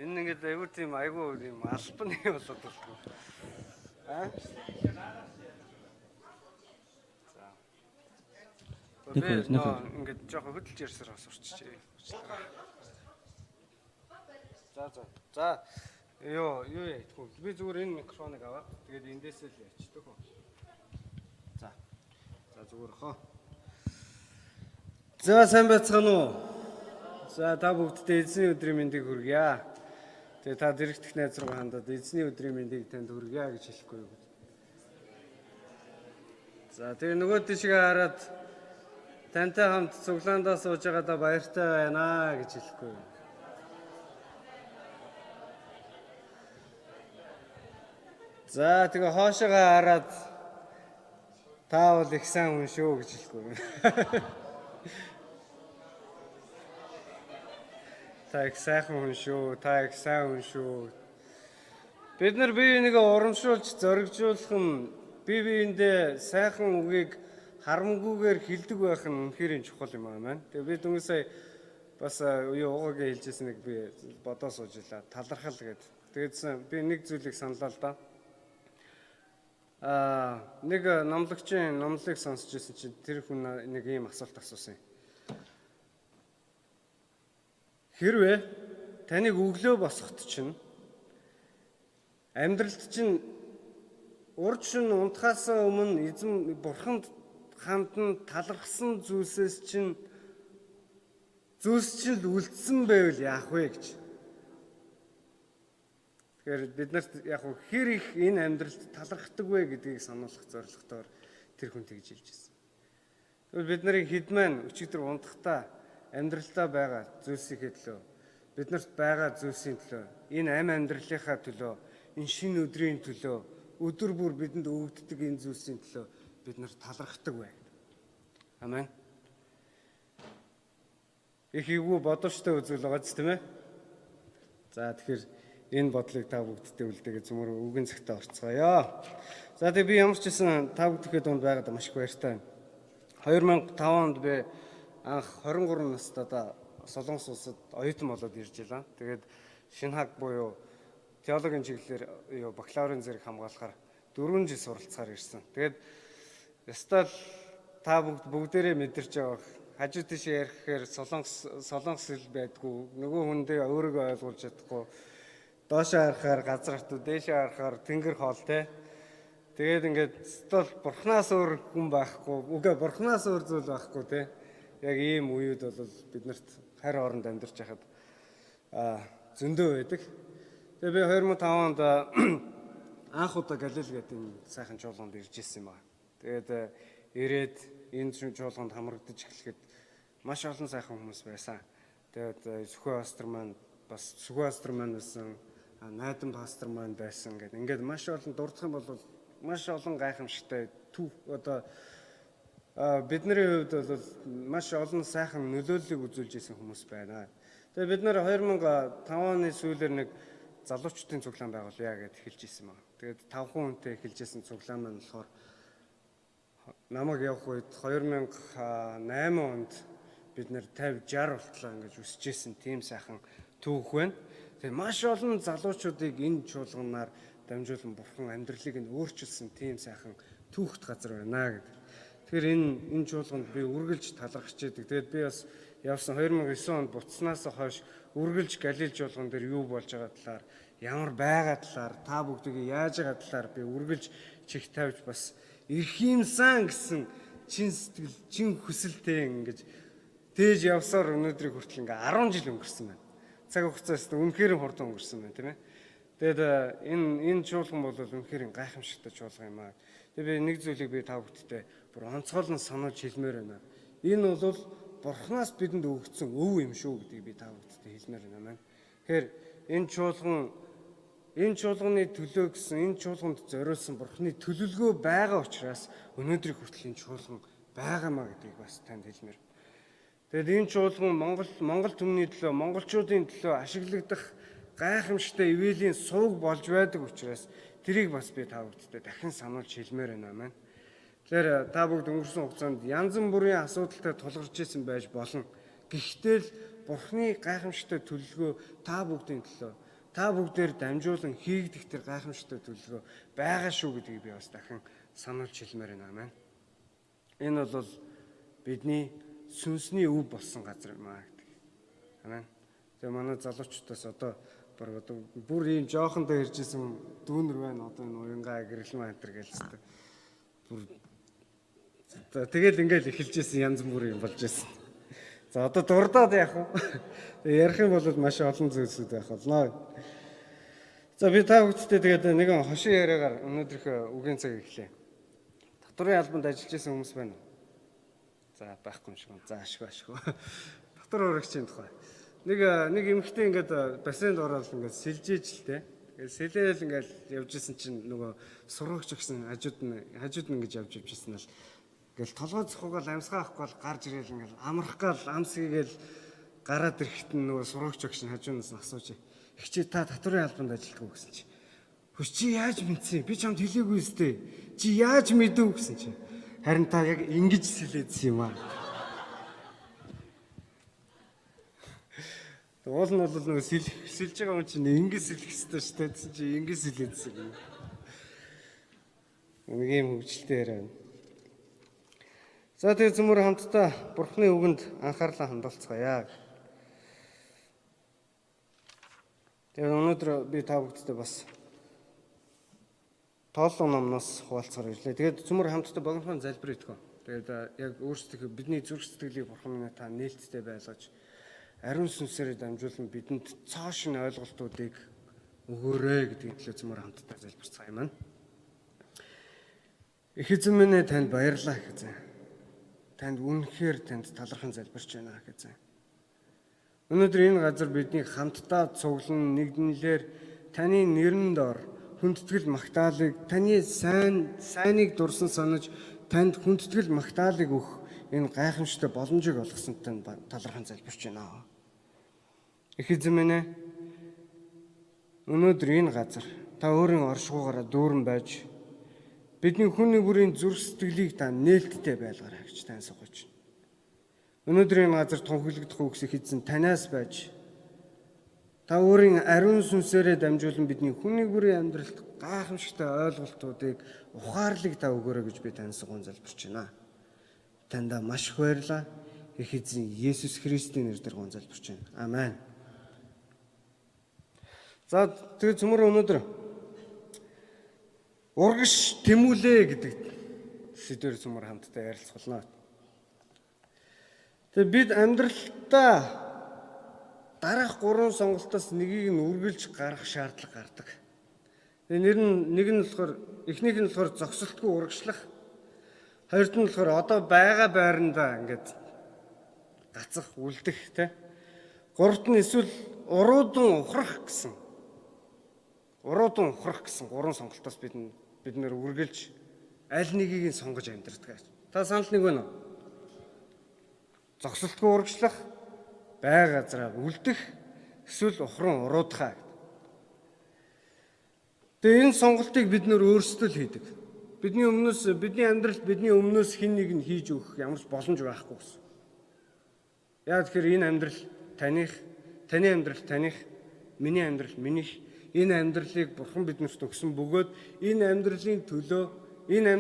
Энэ ингээд айгүй тийм айгүй тийм албаны болоод болтгоо. Аа? За. Нэг Би хоёр, нэг нөө хоёр. ингээд жоохон хөдөлж ярьсаар бас урччихээ. За за. За ёо юу яа. Би зүгээр энэ микрофоныг аваад тэгээд эндээсээ л ярьчихдаг хөө. За. За зүгээр хоо. За сайн байцгаана уу? За та бүгддээ эзний өдрийн мэндийг хүргье. Тэгээ та дэрэгдэх найз руу хандаад эзний өдрийн мэндийг танд хүргье гэж хэлэхгүй юу? За тэгээ нөгөө тийшээ хараад тантай хамт цуглаандаа сууж байгаадаа баяртай байна гэж хэлэхгүй юу? За тэгээ хоошоогоо хараад та бол их сайн хүн шүү гэж хэлэхгүй юу? Та их сайхан хүн шүү. Та их сайн хүн шүү. Бид нар бие бинийгээ урамшуулж зоригжуулах нь бие биендээ сайхан үгийг харамгүйгээр хэлдэг байх нь үнэхээр чухал юм аа маань. Тэгээ би дөнгөж сая бас юу уугагийн хэлжсэн нэг би бодоо сууж илаа. Талархал гэд. Тэгээдсэн би нэг зүйлийг саналаа л да. Нэг номлогчийн номлыг сонсч ирсэн чинь тэр хүн нэг ийм асуулт асуусан юм. Хэрвээ таныг өглөө босгот чинь амьдралд чинь урд шөнө унтахаас өмнө эзэн бурханд хандан талархсан зүйлсээс чинь зүйлс чинь л үлдсэн байвал яах вэ гэж. Тэгэхээр бид нарт яг хэр их энэ амьдралд талархдаг вэ гэдгийг сануулгах зорилготоор тэр хүн тэгж хэлж ирсэн. Тэгвэл бид нарын хэд маань өчигдөр унтахдаа амьдралдаа байгаа зүйлсийнхээ төлөө, бид нарт байгаа зүйлсийн төлөө, энэ амь амьдралынхаа төлөө, энэ шинэ өдрийн төлөө, өдөр бүр бидэнд өгөгддөг энэ зүйлсийн төлөө бид нар талархдаг вэ? Амен. Их эвгүй бодовчтой үзүүл байгаа ч тийм ээ. За тэгэхээр энэ бодлыг та бүгдтэй үлдээгээ зүмөр үгэн цагтаа орцгоё. За тэгээ би ямар ч гэсэн та бүгдийнхээ дунд байгаад маш их баяртай байна. 2005 онд би анх 23 настайдаа Солонгос улсад оюутан болоод ирж байлаа. Тэгээд Шинхаг буюу теологийн чиглэлээр юу бакалаврын зэрэг хамгаалахаар 4 жил суралцахаар ирсэн. Тэгээд ёстой л та бүгдээрээ мэдэрч байгаа. Хажуу тийшээ ярихээр солонгос хэл байдгүй. Нөгөө хүндээ өөрийгөө ойлгуулж чадахгүй. Доошоо харахаар газар хатуу, дээшээ харахаар тэнгэр хоол те. Тэгээд ингээд ёстой л бурхнаас өөр хүн байхгүй. Үгүй бурхнаас өөр зүйл байхгүй те. Яг ийм үеуд бол бид нарт хайр хооронд амьдарч байхад зөндөө байдаг. Тэгээ би 2005 онд анх удаа Галил гэдэг энэ сайхан чуулганд ирж ирсэн юм байна. Тэгээд ирээд энэ чуулганд хамрагдаж эхлэхэд маш олон сайхан хүмүүс байсан. Тэгээд Сүхбэ пастор маань бас Сүхбэ пастор маань байсан, Найдан пастор маань байсан гэдэг. Ингээд маш олон дурдах юм бол маш олон гайхамшигтай түүх одоо бидний хувьд бол маш олон сайхан нөлөөллийг үзүүлж исэн хүмүүс байна. Тэгээ бид нар 2005 оны сүүлээр нэг залуучдын цуглаан байгуулъя гэд эхэлж исэн байна. Тэгээд 5 хүнтэй эхэлж исэн цуглаан маань болохоор намайг явах үед 2008 онд бид нэр 50 60 болтлоо ингэж өсөж исэн тийм сайхан түүх байна. Тэгээ маш олон залуучуудыг энэ чуулганаар дамжуулан бурхан амьдралыг нь өөрчилсөн тийм сайхан түүхт газар байна гэдэг. Тэгэхээр энэ чуулганд би үргэлж талархаж идэг. Тэгээд би бас явсан 2009 онд буцснаас хойш үргэлж Галил чуулган дээр юу болж байгаа талаар, ямар байгаа талаар, та бүгдийг яаж байгаа талаар би үргэлж чих тавьж бас ирэх юмсан гэсэн чин сэтгэл, чин хүсэлтэй ингэж дээж явсаар өнөөдрийг хүртэл ингээ 10 жил өнгөрсөн байна. Цаг хугацаас үнэхээр хурдан өнгөрсөн байна, тийм ээ. Тэгээд энэ чуулган бол үнэхээр гайхамшигтай чуулган юм аа. Тэгээд би нэг зүйлийг би та бүхэндээ бүр онцгойлон сануулж хэлмээр байна. Энэ бол бурхнаас бидэнд өгөгдсөн өв юм шүү гэдгийг би та бүхэндээ хэлмээр байна маань. Тэгэхээр энэ чуулганы төлөө гэсэн энэ чуулганд зориулсан бурхны төлөвлөгөө байгаа учраас өнөөдрийг хүртэл энэ чуулган байгаамаа гэдгийг бас танд хэлмээр. Тэгээд энэ чуулган Монгол түмний төлөө, монголчуудын төлөө ашиглагдах гайхамшигтай ивэлийн сувг болж байдаг учраас тэрийг бас би та бүхэндээ дахин сануулж хэлмээр байна маань. Тэгэхээр та бүгд өнгөрсөн хугацаанд янз бүрийн асуудалтай тулгарч исэн байж болно. Гэхдээ л бурхны гайхамшигтай төлөвлөгөө та бүгдийн төлөө, Та бүгдээр дамжуулан хийгдэх тэр гайхамшигтай төлөвлөгөө байгаа шүү гэдгийг би бас дахин сануулж хэлмээр байна. Амен. Энэ бол бидний сүнсний өв болсон газар юм аа гэдэг. Амен. Тэгээ манай залуучуудаас одоо баг одоо бүр ийм жоохондоо иржсэн дүүнер байна, одоо энэ уянгаа гэрэлмэн энэ төр гэлстэй. Бүр за тэгэл ингээл эхэлж исэн, янз бүр юм болж исэн. За, одоо дурдаад яах вэ? Тэгээ ярих юм бол маш олон зүйлсүүд байх болно. За, би та бүгдтэй тэгээд нэгэн хошин яриагаар өнөөдрийнхөө үгийн цаг эхлэе. Татварын албанд ажиллаж исэн хүмүүс байна уу? За, байхгүй юм шиг байна. За, ашгүй, ашгүй. Татвар хуурагчийн тухай. Нэг эмэгтэй ингээд бассейнд ороод ингээд сэлжээж л те. Тэгээд сэлээл ингээд явж исэн чинь нөгөө сургагч өгсөн хажууд нь ингэж явж явж исэн л ингээл толгой цохоогоол амьсгаа авахгүй бол гарч ирээл, ингээл амрах гал амс хийгээл гараад ирэхэд нь нөгөө сургагч өгш нь хажуунаас нь асууж: "Ихчээ, та татварын албанд ажилладаг уу?" гэсэн чи. "Хөш, чи яаж мэдсэн? Би чамд хэлээгүй өстэй. Чи яаж мэдв?" гэсэн чи. "Харин та яг ингэж сэлээдсэн юм аа." Уул нь бол нөгөө сэлж байгаа хүн чинь ингэж сэлэх ёстой шүү дээ. Тэгсэн чи ингэж сэлээдсэн гэнэ. Нэг юм хөвгөлтэй яриа байна. За, тэгээ цөмөр хамтдаа Бурхны үгэнд анхаарлаа хандуулцгаая. Тэгээ өнөөдөр би та бүгдтэй бас тооллон номноос хуваалцахаар ирлээ. Тэгээд цөмөр хамтдаа богинохон залбир итгэв. Тэгээд яг өөрсдийнхөө бидний зүрх сэтгэлийг Бурхан минь та нээлттэй байлгаж, ариун сүнсээрээ дамжуулан бидэнд цоо шинэ ойлголтуудыг өгөөрэй гэдгийг төлөө цөмөр хамтдаа залбирцгаая юм байна. Их эзэн минь ээ, танд баярлалаа, их эзэн. Танд үнэхээр танд талархан залбирч байна, их эзэн. Өнөөдөр энэ газар бидний хамтдаа цуглан нэгдэнлэр таны нэрэн дор хүндэтгэл магтаалыг, таны сайныг дурсан санаж танд хүндэтгэл магтаалыг өгөх энэ гайхамшигтай боломжийг олгосонд танд талархан залбирч байна. Их эзэн минь ээ, өнөөдөр энэ газар та өөрийн оршихугаараа дүүрэн байж бидний хүний бүрийн зүрх сэтгэлийг та нээлттэй байлгаарай гэж тань сугаж. Өнөөдөр энэ газар тунхаглагдах үгс, их эзэн, танаас байж та өөрийн ариун сүнсээрээ дамжуулан бидний хүний бүрийн амьдралд гайхамшигтай ойлголтуудыг, ухаарлыг та өгөөрэй гэж би тань суган залбирч байна. Таньда маш их баярлалаа. Их эзэн Есүс Христийн нэрээр гон залбирч байна. Амен. За, тэгээ цөмөр өнөөдөр урагш тэмүүлээ гэдэг сэдвээр цөмөр хамтдаа ярилцах болно. Тэгээ бид амьдралтаа дараах гурван сонголтоос нэгийг нь үргэлж гаргах шаардлага гардаг. Тэгээ нэр нь нэг нь болохоор, эхнийх нь болохоор зогсолтгүй урагшлах. Хоёрт нь болохоор одоо байгаа байрандаа ингээд гацах, үлдэх тэ. Гуравт нь эсвэл уруудан ухрах гэсэн. Уруудан ухрах гэсэн гурван сонголтоос бид нэр үргэлж аль нэгийг нь сонгож амьдардаг. Та санал нэг байна уу? Зогсолтгүй урагшлах, бай газраа үлдэх, эсвэл ухран уруудахаа. Тэгээ энэ сонголтыг бид нөр өөрсдөө л хийдэг. Бидний өмнөөс, бидний амьдралд бидний өмнөөс хэн нэг нь хийж өгөх ямар ч боломж байхгүй гэсэн. Яг тэгэхээр энэ амьдрал таних, таны амьдрал таних, миний амьдрал минийх. Энэ амьдралыг Бурхан биднэрт өгсөн бөгөөд энэ амьдралын төлөө, энэ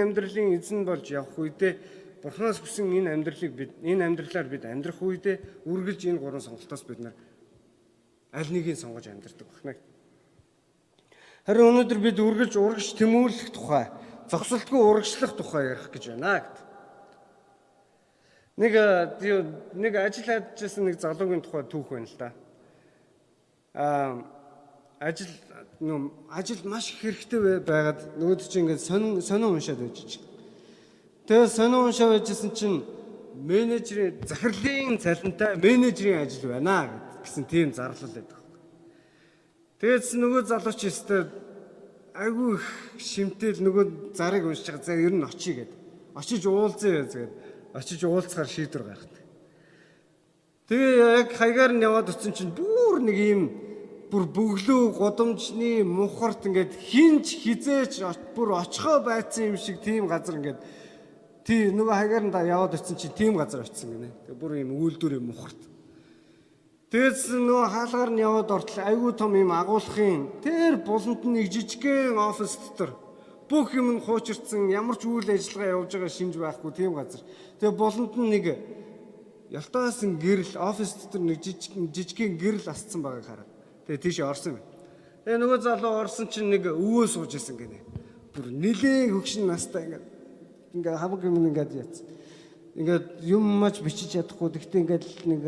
амьдралын эзэн болж явах үедээ, Бурханаас хүсэн энэ амьдралыг бид, энэ амьдралаар бид амьдрах үедээ үргэлж энэ гурван сонголтоос бид нар аль нэгийг сонгож амьдардаг байна. Харин өнөөдөр бид үргэлж урагш тэмүүлэх тухай, зогсолтгүй урагшлах тухай ярих гэж байна гэд. Нэг ажил хайжсэн нэг залуугийн тухай түүх байна л да. Ажил нөө ажил маш их хэрэгтэй байгаад нөгөөд чинь ингээд сонин сонин уншаад байж чинь. Тэгээ сонин уншаад байжсэн чинь менежерийн, захирлын цалинтай менежерийн ажил байна гэсэн тийм зарлал байдаг. Тэгээд нөгөө залууч өстой айгүй их шимтэл нөгөө зарыг уншиж байгаа. За, ер нь очие гэд. Очиж уулзъя гэд. Очиж уулзахаар шийдвэр гаргадаг. Тэгээ яг хаягаар нь яваад очсон чинь бүр нэг ийм бүр бөглөө гудамжны мухарт ингээд хинч хизээч бүр очихоо байцсан юм шиг тийм газар ингээд тий нөгөө хаягаар нь яваад очсон чинь тийм газар очсон гинэ. Тэгээ бүр ийм үйлдвэрийн мухарт. Тэгээс нөгөө хаалгаар нь яваад ортол айгүй том юм агуулгын тэр буланд нэг жижигхэн офис дотор бүх юм нь хуучирсан, ямар ч үйл ажиллагаа явж байгаа шинж байхгүй тийм газар. Тэгээ буланд нь нэг ялтаасан гэрэл, офис дотор нэг жижигхэн гэрэл асцсан байгааг хараад. Тэгээ тийш орсон юм. Тэгээ нөгөө залуу орсон чинь нэг өвөө сууж исэн гинэ. Бүр нилээн хөгшин настай ингээд хамаг юм ингээд яц. Ингээд юм мач бичиж чадахгүй. Тэгтээ ингээд нэг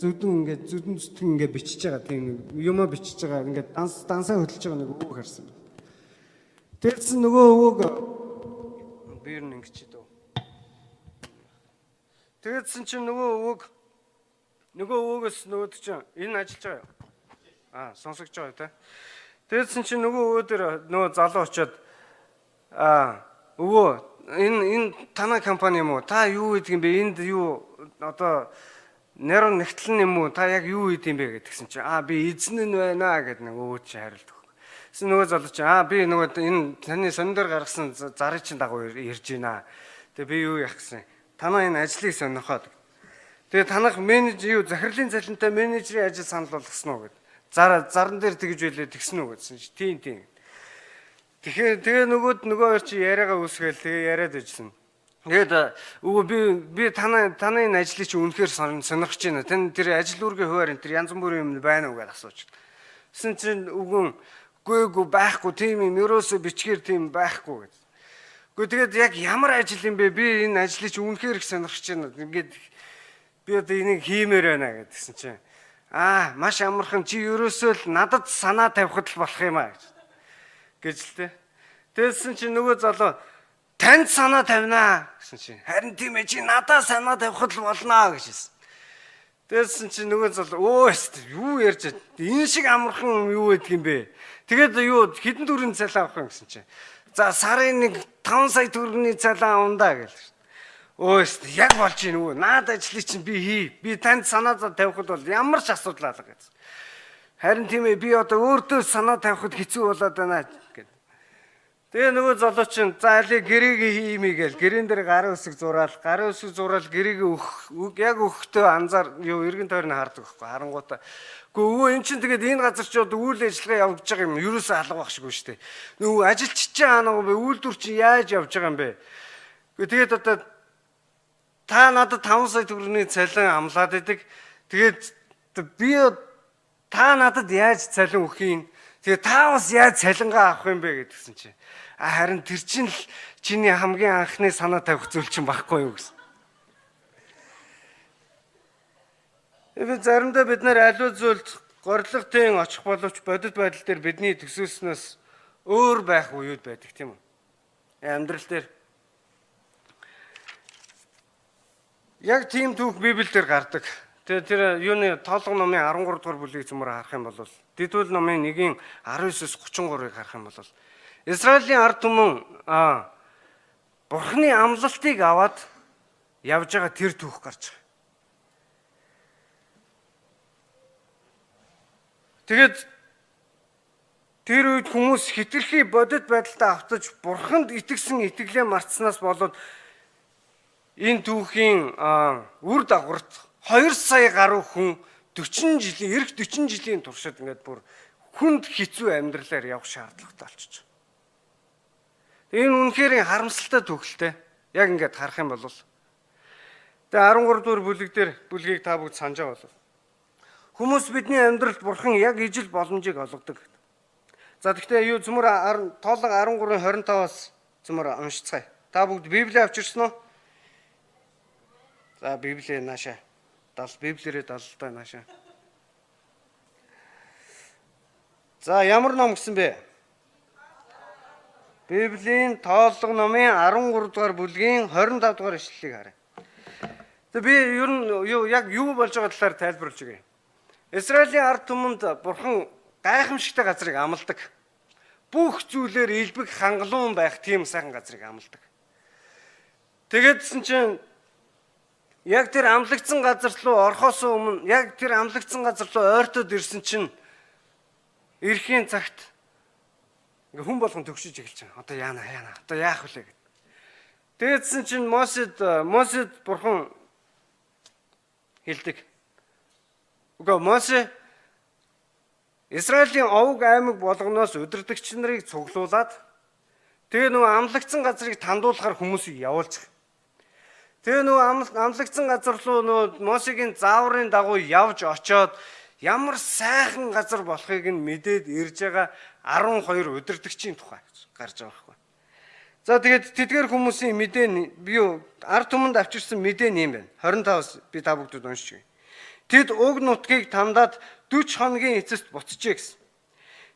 зүдэн ингээд зүдэн зүтгэн ингээд бичиж байгаа тийм юмаа бичиж байгаа ингээд дансаа хөдөлж байгаа нэг өвөө харсан. Тэгсэн нөгөө өвөөг би ер нь ингэж дөө. Тэгсэн чинь нөгөө өвөөгөөс нөгөөд чинь энэ ажиллаж байгаа юу? Аа, сонсогдож байгаа юу те. Тэгсэн чинь нөгөө өвөө дээр нөгөө залуу очиод өвөө энэ танай компани юм уу? Та юу хийдэг юм бэ? Энд юу одоо нэрэн нэгтлэн юм уу? Та яг юу хийдэг юм бэ гэдгсэн чинь би эзэн нь байна гэд нэг өвөө чи хариулт өгөх. Тэгсэн нөгөө залуу чи би нөгөө энэ таны сонин дээр гаргасан зарын чинь дагуу ирж байна. Тэгээ би юу яах гэсэн? Танай энэ ажлыг сонирхоод. Тэгээ танах менежер юу захирлын цалинтай менежерийн ажил санал болгосон уу гэд. Заран дээр тэгж байлээ тэгсэн үү гэсэн чи. Тийм тийм. Тэгэхээр тэгээ нөгөө хоёр чи яриагаа үүсгээл тэгээ яриад байжсэн. Тэгээд өвөө би танай энэ ажлыг чи үнэхээр сонирхож байна. Тань тэр ажил үүргийн хуваар энэ тэр янз бүрийн юм байна уу гэж асууж. Тэгсэн чинь өвгөн гүй байхгүй тийм юм ерөөсөө бичгээр тийм байхгүй гэж. Үгүй тэгээд яг ямар ажил юм бэ? Би энэ ажлыг чи үнэхээр их сонирхож байна. Ингээд би одоо энийг хиймээр байна гэдгсэн чинь маш амархан чи ерөөсөө л надад санаа тавихад л болох юм а гэж. Гэж л тэ. Тэгсэн чинь нөгөө залуу танд санаа тавина гэсэн чинь харин тийм ээ чи надад санаа тавихад л болно гэж хэлсэн. Тэгсэн чинь нөгөө залуу өө юу ярьж энэ шиг амархан юу байдаг юм бэ? Тэгээд юу хэдэн төгрөгийн цалин авах юм гэсэн чинь за сарын нэг 5 сая төгрөгийн цалин авна да гэл. Өө яг болж гин үү? Наад ажлыг чинь би хий. Би танд санаа тавихад бол ямар ч асуудал алга гэсэн. Харин тийм ээ би одоо өөртөө санаа тавихад хэцүү болоод байна гэд. Тэгээ нөгөө залуу чинь за али гэрээг хиймээ гээл гэрэн дээр гарын үсэг зураал, гарын үсэг зураал гэрээг өөх яг өгөхдөө анзаар юу эргэн тойрны хардаг байхгүй харангуутаа. Гэхдээ өвөө эн чинь тэгээд энэ газар чи одоо үйл ажиллагаа явагдаж байгаа юм ерөөсөө алга байх шиг шүү дээ. Нөгөө ажилч чинь аанаа бэ үйлдвэр чинь яаж явж байгаа юм бэ? Гэхдээ тэгээд одоо та надад 5 сая төгрөгийн цалин амлаад идэг. Тэгээд би та надад яаж цалин өгөх юм? Тэгээ та бас яаж цалингаа авах юм бэ гэдгсэн чинь. Харин тэр чинь л чиний хамгийн анхны санаа тавих зүйл чинь багхгүй юу гэсэн. Би заримдаа бид нэр аливаа зүйлд горилготын очих боловч бодит байдал дээр бидний төсөөлснөөс өөр байх үеуд байдаг тийм үү? Амьдрал дээр яг тийм түүх Библиэлд гардаг. Тэгээ тэр юуны тоолго номын 13 дугаар бүлгийг цөмөр харах юм бол Дэдүүл номын 1-ийн 19-с 33-ыг харах юм бол Израилийн ард түмэн Бурхны амлалтыг аваад явж байгаа тэр түүх гарч байгаа. Тэгээд тэр үед хүмүүс хитрхи бодит байдалтай автаж Бурханд итгэсэн итгэлээ мартснаас болоод энэ түүхийн үр дагаварт 2 сая гаруй хүн 40 жилийн эх 40 жилийн туршид ингээд бүр хүнд хэцүү амьдралаар явах шаардлагатай болчихж байгаа. Энэ үнэхээр харамсалтай түүхэлтэй. Яг ингээд харах юм бол тэгээ 13 дугаар бүлэг дээр бүлгийг та бүгд санаж байгаа болов. Хүмүүс бидний амьдралд бурхан яг ижил боломжийг олгодог. За тэгвэл юу цөмөр тоолго 13-25-аас цөмөр уншицгаая. Та бүгд Библийг авчирсан уу? За Библийг нааша. Дал Библиэрээ даллаа нааша. За ямар ном гэсэн бэ? Библийн тоолго номын 13 дугаар бүлгийн 25 дугаар ишлэлийг харъя. Тэгээ би ер нь юу яг юу болж байгаа талаар тайлбарлаж өгье. Израилийн ард түмэнд бурхан гайхамшигтай газрыг амладаг. Бүх зүйлээр элбэг хангалуун байх тийм сайхан газрыг амладаг. Тэгээдсэн чинь яг тэр амлагдсан газар руу орохоос өмнө яг тэр амлагдсан газар руу ойртоод ирсэн чинь ирэхийн цагт ингээ хүн болгон төгшөж эхэлж байгаа. Одоо яана одоо яах вүлээ гэд. Тэгээдсэн чинь Мосед бурхан хэлдэг. Үгүй, Мосе Израилийн овог аймаг болгоноос удирдагч нарыг цуглуулад, тэгээ нөгөө амлагдсан газрыг тандуулахар хүмүүсийг явуулж. Тэгээ нөгөө амлагдсан газар руу нөгөө Мосегийн зааврын дагуу явж очоод ямар сайхан газар болохыг нь мэдээд ирж байгаа 12 удирдагчийн тухай гарч байгаа байхгүй. За, тэгээд тэдгээр хүмүүсийн мэдээ би юу ард түмэнд авчирсан мэдээ нь юм байна. 25-аас би та бүгдэд уншиж өгье. Тэд уг нутгийг тандаад 40 хоногийн эцэст буцжээ гэсэн.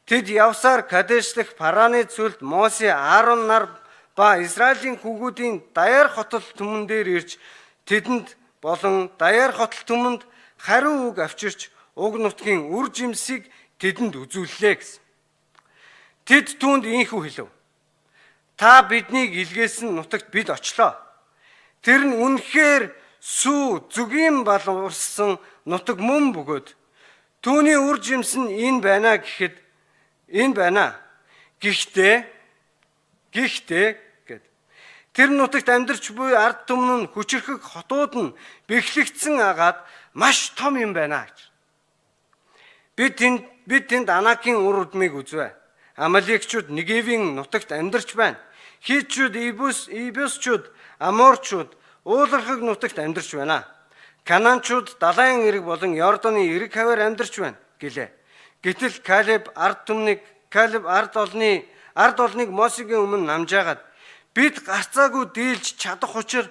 Тэд явсаар Кадеш дах Параны цөлд Мосе, Аарон нар ба Израилийн хүүгүүдийн даяар хотол түмэн дээр ирж, тэдэнд болон даяар хотол түмэнд хариу үг авчирч, уг нутгийн үр жимсийг тэдэнд үзүүллээ гэсэн. Тэд түүнд ийнхүү хэлэв. Та биднийг илгээсэн нутагт бид очлоо. Тэр нь үнэхээр сүү, зүгийн бал урссан нутаг мөн бөгөөд түүний үр жимс нь энэ байна гэхэд энэ байна. Гэхдээ гээд тэр нутагт амьдарч буй ард түмэн нь хүчирхэг, хотууд нь бэхлэгдсэн агаад маш том юм байна гэж. Бид тэнд Анакийн үр удмыг үзвэ. Амалекчууд Негевийн нутагт амьдарч байна. Хитчүүд, Иебусчууд, Аморчууд уулархаг нутагт амьдарч байна. Канаанчууд далайн эрэг болон Йорданы эрэг хавиар амьдарч байна гэлээ. Гэтэл Калеб ард олныг Мосегийн өмнө намжаагаад, бид гарцаагүй дийлж чадах учир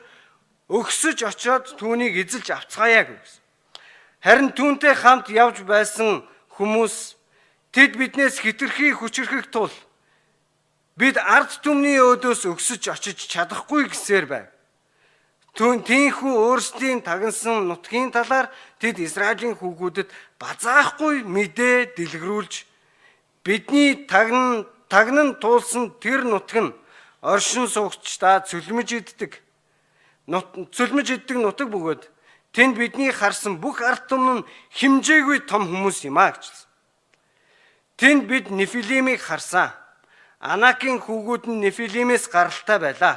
өксөж очиод түүнийг эзэлж авцгаая гэсэн. Харин түүнтэй хамт явж байсан хүмүүс, тэд биднээс хэтэрхий хүчирхэг тул бид ард түмний өөдөөс өксөж очиж чадахгүй гэсээр байв. Түүн тийхүү өөрсдийн тагнасан нутгийн талаар тэд Израилийн хүүгүүдэд базаахгүй мэдээ дэлгэрүүлж, бидний тагнан туулсан тэр нутаг нь оршин суугчдаа цөлмөж иддэг нутаг бөгөөд тэнд бидний харсан бүх ард түмэн нь хэмжээгүй том хүмүүс юм а гэжсэн. Тэнд бид Нефилимийг харсан. Анакийн хүүгүүд нь Нефилимээс гаралтай байлаа.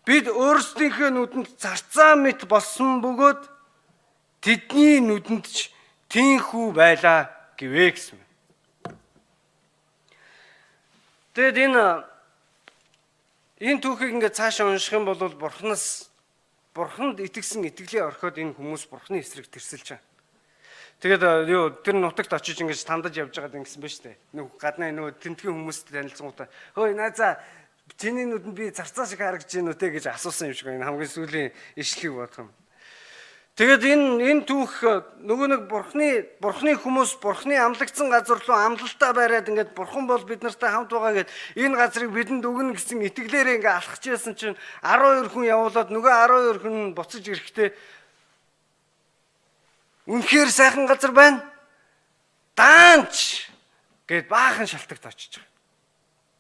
Бид өөрсдийнхөө нүдэнд зарцаа мэт болсон бөгөөд тэдний нүдэнд ч тийхүү байлаа гэвэ гэсэн. Тэгээд энэ түүхийг ингээд цаашаа унших юм бол бурханд итгэсэн итгэлээ орхиод энэ хүмүүс бурхны эсрэг тэрсэлж байгаа. Тэгээд юу тэр нутагт очиж ингэж тандаж явж байгаад ингэсэн ба штэ. Нүг гаднаа нөгөө тентгийн хүмүүстэй танилцсангуудаа, "Хөөе, нааза, чиний нүдэнд би зарцаа шиг харагдаж байна уу те?" гэж асуусан юм шиг байна. Хамгийн сүүлийн ишлэгийг бодох юм. Тэгээд энэ түүх нөгөө нэг бурхны хүмүүс бурхны амлагдсан газар руу амлалтаа бариад, ингээд бурхан бол бид нартай хамт байгаа гээд, энэ газрыг бидэнд өгнө гэсэн итгэлээрээ ингээд алхаж байсан чинь 12 хүн явуулаад, нөгөө 12 хүн буцаж ирэхдээ, үнэхээр сайхан газар байна. Даанч гээд баахан шалтагт очиж байгаа.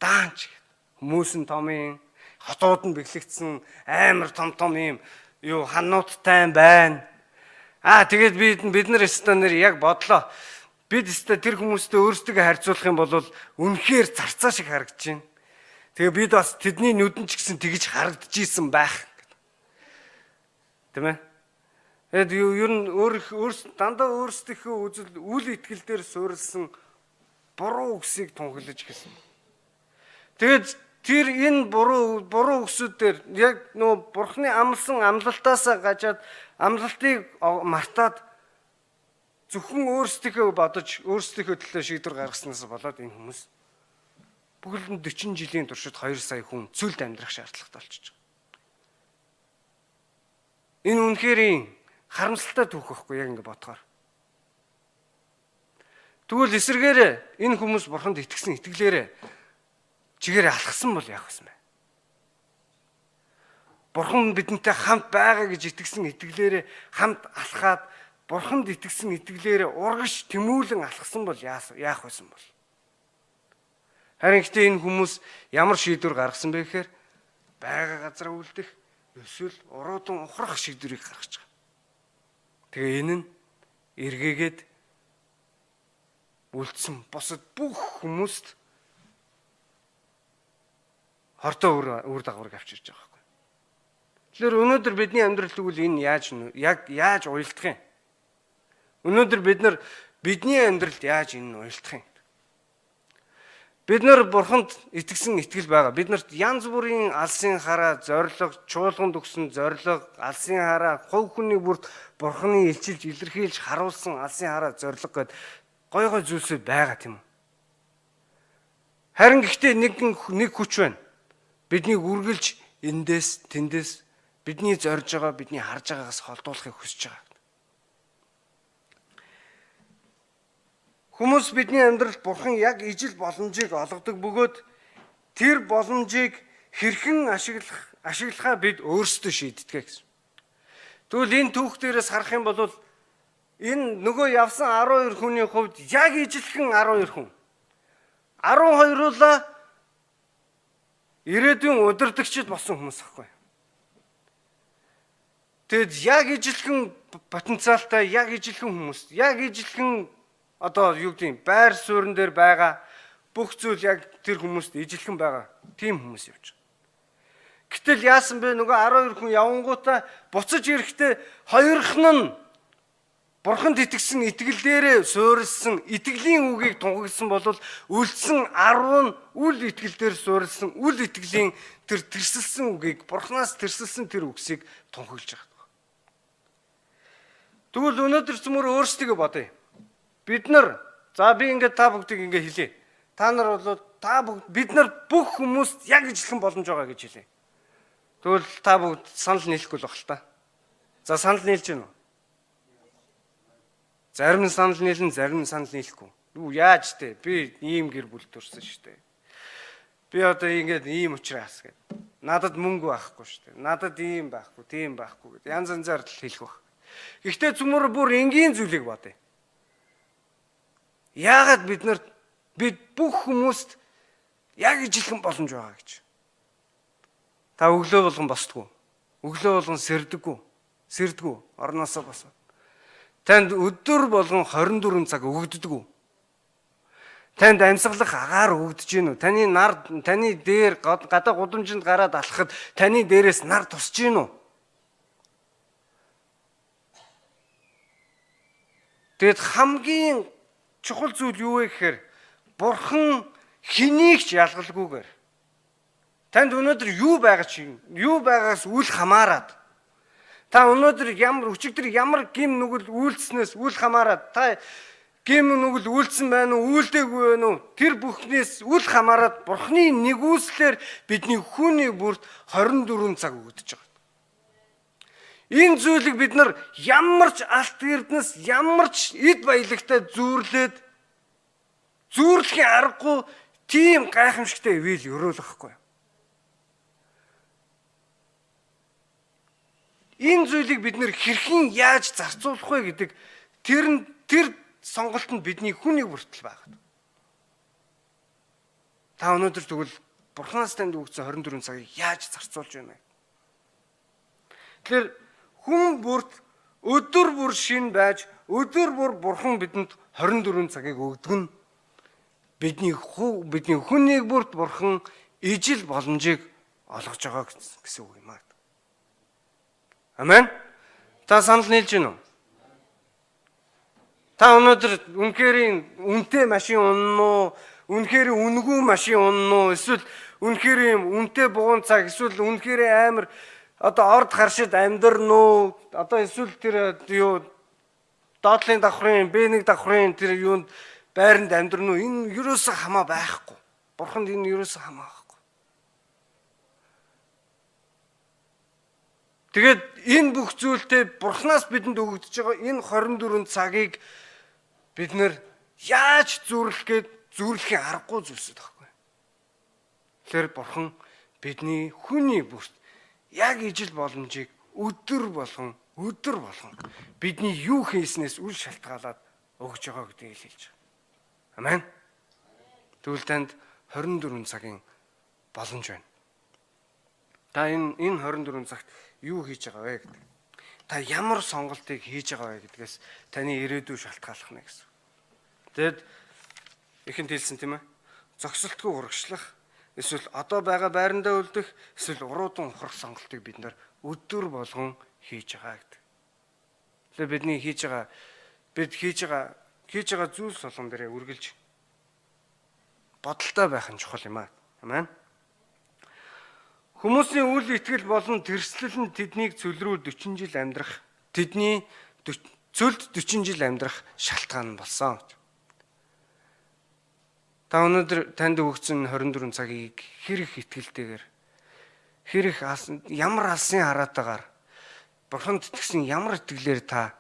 Даанч гээд хүмүүс нь томын, хотууд нь бэхлэгдсэн, амар том том юм юу хануудтай байна. Аа, тэгээд бид нар өстө нэр яг бодлоо. Бид өстө тэр хүмүүстэй өөрсдөө харьцуулах юм бол үнэхээр зарцаа шиг харагдаж байна. Тэгээ бид бас тэдний нүдэн ч гэсэн тэгж харагдаж исэн байх. Тийм ээ? Тэгээд ер нь өөр өөрс дандаа өөрсдийнхөө үзэл үл итгэл дээр суурилсан буруу үгсийг тунхаглаж эхэлсэн. Тэгээд тэр энэ буруу үгсүүд дээр яг нөгөө бурхны амласан амлалтаасаа гажаад, амлалтыг мартаад, зөвхөн өөрсдийнхөө бодож, өөрсдийнхөө төлөө шийдвэр гаргаснаас болоод энэ хүмүүс бүхэл нь 40 жилийн туршид 2 сая хүн цөлд амьдрах шаардлагатай болчихж байгаа. Энэ үнэхээр харамсалтай түүх байхгүй яг ингэ бодохоор. Тэгвэл эсрэгээр энэ хүмүүс бурханд итгэсэн итгэлээрээ чигээр алхсан бол яах вэ? Бурхан бидэнтэй хамт байгаа гэж итгэсэн итгэлээрээ хамт алхаад, бурханд итгэсэн итгэлээрээ урагш тэмүүлэн алхсан бол яах байсан бол? Харин гэхдээ энэ хүмүүс ямар шийдвэр гаргасан бэ гэхээр байгаа газараа үлдэх эсвэл уруудан ухрах шийдвэрийг гаргаж байгаа. Тэгээ энэ нь эргээгээд үлдсэн бусад бүх хүмүүст хортой үр дагаврыг авчирч байгаа байхгүй. Тэгэхээр өнөөдөр бидний амьдрал тэгвэл энэ яаж яг яаж уялдах юм? Өнөөдөр бид нар бидний амьдралд яаж энэ нь уялдах юм? Бид нар бурханд итгэсэн итгэл байгаа. Бид нарт янз бүрийн алсын хараа, зориг, чуулганд өгсөн зориг, алсын хараа, хувь хүний бүрт бурханы илчилж, илэрхийлж харуулсан алсын хараа, зориг гэд гой гой зүйлсүүд байгаа тийм үү? Харин гэхдээ нэг хүч байна. Биднийг үргэлж эндээс, тэндээс бидний зорж байгаа, бидний харж байгаагаас холдуулахыг хүсэж байгаа. Хүмүүс бидний амьдралд бурхан яг ижил боломжийг олгодог бөгөөд тэр боломжийг хэрхэн ашиглахаа бид өөрсдөө шийддэг гэсэн. Тэгвэл энэ түүх дээрээс харах юм бол энэ нөгөө явсан 12 хүний хувьд яг ижилхэн 12 хүн. 12-уулаа ирээдүйн удирдагчид болсон хүмүүс ахгүй. Тэгэд яг ижилхэн потенциалтай, яг ижилхэн хүмүүс, яг ижилхэн одоо юу гэдэг юм, байр суурин дээр байгаа бүх зүйл яг тэр хүмүүст ижилхэн байгаа. Тийм хүмүүс явж байгаа. Гэтэл яасан бэ? Нөгөө 12 хүн явангуудаа буцаж ирэхдээ хоёрхан нь бурханд итгэсэн итгэл дээрээ суурилсан итгэлийн үгийг тунхагласан бол үлдсэн 10 нь үл итгэл дээр суурилсан үл итгэлийн тэр тэрсэлсэн үгийг, бурханаас тэрсэлсэн тэр үгсийг тунхаглаж байгаа. Тэгвэл өнөөдөр цөмөр өөрсдийгөө бодъё. Бид нар, за би ингээд та бүгдийг ингээд хэлье. Та нар бол та бүгд, бид нар бүх хүмүүст яг ижилхэн боломж байгаа гэж хэлье. Тэгвэл та бүгд санал нийлэхгүй л баг л та. За санал нийлж гэнэ үү? Зарим нь санал нийлнэ, зарим нь санал нийлэхгүй. Юу яаж те? Би ийм гэр бүл төрсөн шүү дээ. Би одоо ингээд ийм учраас гэд. Надад мөнгө байхгүй шүү дээ. Надад ийм байхгүй, тийм байхгүй гэд. Янз янзаар л хэлэх баг. Гэхдээ цөмөр бүр энгийн зүйлийг бодъё. Яагаад бид нар бид бүх хүмүүст яг ижилхэн боломж байгаа гэж. Та өглөө болгон босдгоо. Өглөө болгон сэрдэггүй. Сэрдэггүй. Орноосоо босоо. Танд өдөр болгон 24 цаг өгөгддөг. Танд амьсгалах агаар өгдөж гин үү? Таны нар, таны дээр гадаа гудамжинд гараад алхахад таны дээрээс нар тусч гин үү? Тэгэд хамгийн чухал зүйл юу вэ гэхээр бурхан хэнийг ч ялгалгүйгээр танд өнөөдөр юу байгаа чинь, юу байгаас үл хамааран та өнөөдөр ямар өчигдөр ямар гим нүгэл үйлснээс үл хамааран, та гим нүгэл үйлдсэн байна уу, үйлдээгүй байна уу, тэр бүхнээс үл хамааран бурхны нэгүслэр бидний хүний бүрт 24 цаг өгдөж байгаа. Энэ зүйлийг бид нар ямар ч алт эрдэнэс, ямар ч эд баялагтай зүүрлээд зүүрлэхийн аргагүй тийм гайхамшигтай ивэл өрөөлөхгүй. Энэ зүйлийг бид нэр хэрхэн яаж зарцуулах вэ гэдэг тэр сонголт нь бидний хүний бүртэл байгаа. Та өнөөдөр тэгвэл Бурханаас танд өгсөн 24 цагийг яаж зарцуулж байна вэ? Тэгэхээр хүн бүрт өдөр бүр шин байж, өдөр бүр Бурхан бидэнд 24 цагийг өгдөг нь бидний хүнийг бүрт Бурхан ижил боломжийг олгож байгаа гэсэн үг юм аа. Амен. Та санал нийлж байна уу? Та өнөөдөр үнэхээр үнэтэй машин унна уу? Үнэхээр үнэгүй машин унна уу? Эсвэл үнэхээр юм үнэтэй бугуун цаг, эсвэл үнэхээр амар одоо орд харшид амьдрна уу? Одоо эсвэл тэр юу доотлын давхрын Б1 давхрын тэр юунд байранд амьдрна уу? Энэ ерөөсөө хамаа байхгүй. Бурханд энэ ерөөсөө хамаа байхгүй. Тэгээд энэ бүх зүйлтэй Бурханаас бидэнд өгөгдөж байгаа энэ 24 цагийг бид нэр яаж зүрлэх гээд зүрлэхийн аргагүй зүйлсүүд байхгүй. Тэгэхээр Бурхан бидний хүний бүрт яг ижил боломжийг өдөр болгон бидний юу хийснээс үл шалтгаалаад өгж байгаа гэдгийг хэлж байгаа. Амен. Тэгвэл танд 24 цагийн боломж байна. Та энэ 24 цагт юу хийж байгаа вэ гэдэг. Та ямар сонголтыг хийж байгаа вэ гэдгээс таны ирээдүй шалтгааллах нэ гэсэн. Тэгэд ихэнд хэлсэн тийм ээ. Зогсолтгүй урагшлах, эсвэл одоо байгаа байрандаа үлдэх, эсвэл уруудан ухрах сонголтыг бид нар өдөр болгон хийж байгаа гэдэг. Тэгэхээр бидний хийж байгаа Бид хийж байгаа зүйлс болгон дээрээ үргэлж бодолтой байх нь чухал юм аа. Амен. Хүмүүсийн үл итгэл болон тэрслэл нь тэднийг цөл рүү 40 жил амьдрах, тэдний цөлд 40 жил амьдрах шалтгаан болсон. Та өнөөдөр танд өгсөн 24 цагийг хэр их итгэлтэйгээр, хэр их ямар алсын хараатайгаар, Бурханд итгэсэн ямар итгэлээр та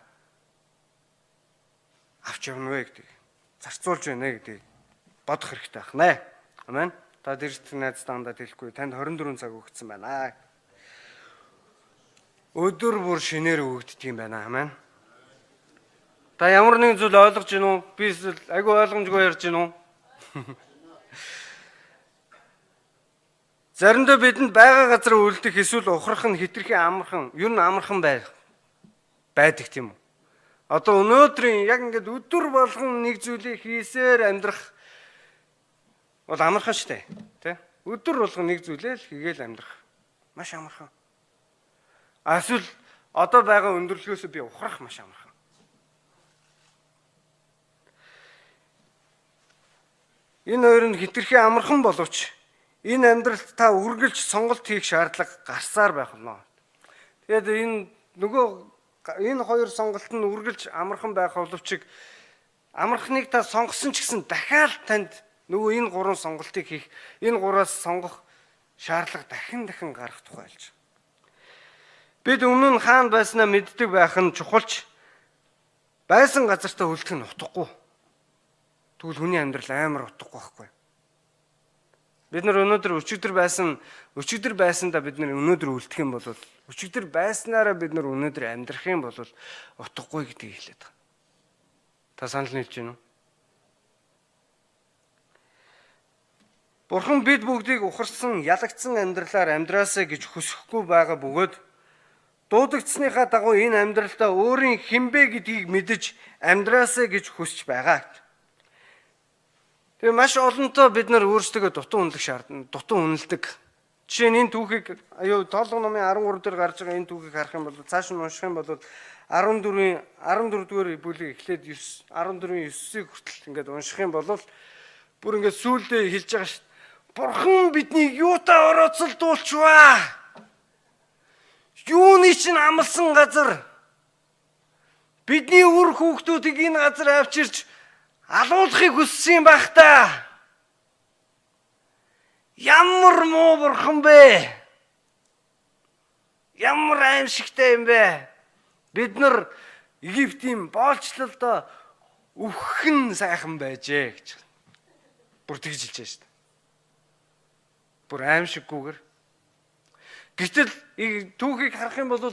авч явна вэ гэдэг, зарцуулж байна гэдгийг бодох хэрэгтэй байна. Амен. Та дэрт найз дандаа хэлэхгүй танд 24 цаг өгсөн байна. Өдөр бүр шинээр өгөгддөг юм байна. Амен. Та ямар нэгэн зүйл ойлгож гин үү? Би эсвэл айгүй ойлгомжгүй ярьж гин үү? Заримдаа бидэнд байгаа газар үлдэх эсвэл ухрах нь хэтэрхий амархан, ер нь амархан байдаг тийм үү? Одоо өнөөдрийн яг ингээд өдөр болгон нэг зүйлийг хийсээр амьдрах бол амархан шүү дээ, тэ? Өдөр болгон нэг зүйлээ л хийгээл амьдрах маш амархан. Эсвэл одоо байгаа өндөрлөгөөс би ухрах маш амархан. Энэ хоёр нь хэтэрхий амархан боловч энэ амьдралд та үргэлж сонголт хийх шаардлага гарсаар байх болно. Тэгээд энэ нөгөө энэ хоёр сонголт нь үргэлж амархан байх боловч амархныг та сонгосон ч гэсэн дахиад танд нөгөө энэ гурван сонголтыг хийх, энэ гураас сонгох шаардлага дахин дахин гарах тухай хэлж. Бид өмнө нь хаана байснаа мэддэг байх нь чухалч байсан газартаа үлдэх нь утгагүй. Тэгвэл хүний амьдрал амар утгагүй байхгүй. Бид нар өнөөдөр өчигдөр байсандаа бид нар өнөөдөр үлдэх юм бол өчигдөр байснараа бид нар өнөөдөр амьдрах юм бол утгагүй гэдгийг хэлээд байгаа. Та санал нийлж байна уу? Бурхан бид бүгдийг ухарсан, ялагдсан амьдралаар амьдраасай гэж хүсэхгүй байгаа бөгөөд дуудагдсаныхаа дагуу энэ амьдралдаа өөрийн хинбэ гэдгийг мэдэж амьдраасай гэж хүсэж байгаа. Тэгээ маш олонтоо бид нар өөрсдөө дутуу үнэлэх шаардна, дутуу үнэлдэг. Жишээ нь энэ түүхийг аюу Тоолго номын 13 дээр гарч байгаа энэ түүхийг харах юм бол цааш нь унших юм бол 14-ийн 14 дугаар бүлгийг эхлээд 9 14-ийн 9-ийг хүртэл ингээд унших юм бол бүр ингээд сүүлдээ хэлж байгаа шүү. Бурхан биднийг юутай орооцолдуулчваа? Юуны чинь амлсан газар? Бидний үр хүүхдүүдийг энэ газар авчирч алуулахыг хүссэн юм байх та. Ямар муу бурхан бэ? Ямар аимшигтай юм бэ? Бид нар Египтийн боолчлолдоо өвхөн сайхан байжээ гэж. Бүр тэгж хэлж байгаа шүү дээ. Бүр аимшиггүйгээр. Гэтэл түүхийг харах юм бол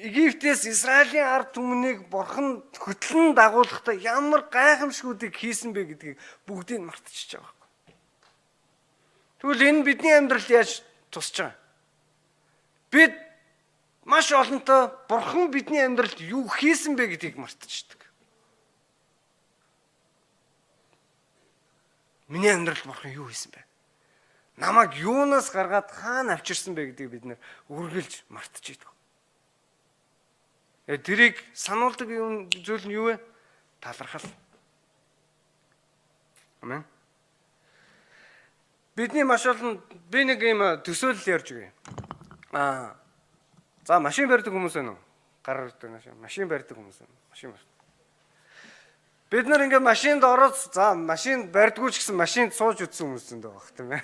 Египтээс Израилийн ард түмнийг бурхан хөтлөн дагуулгахдаа ямар гайхамшгуудыг хийсэн бэ гэдгийг бүгдийг мартчихж байгаа байхгүй. Тэгвэл энэ бидний амьдралд яаж тусч байгаа? Бид маш олонтоо бурхан бидний амьдралд юу хийсэн бэ гэдгийг мартчихдаг. Миний амьдралд бурхан юу хийсэн бэ? Намайг юунаас гаргаад хаана авчирсан бэ гэдгийг бид нэр үргэлж мартчихдаг. Тэрийг сануулдаг юм зүйл нь юу вэ? Талархал. Амен. Бидний маш олон би нэг юм төсөөлөл ярьж өгье. За машин барьдаг хүмүүс байна уу? Гар өрдөг машин барьдаг хүмүүс байна. Машин барьдаг. Бид нар ингээд машинд ороод за машин барьдгүй ч гэсэн машинд сууж үзсэн хүмүүс зөндөө баг тийм ээ.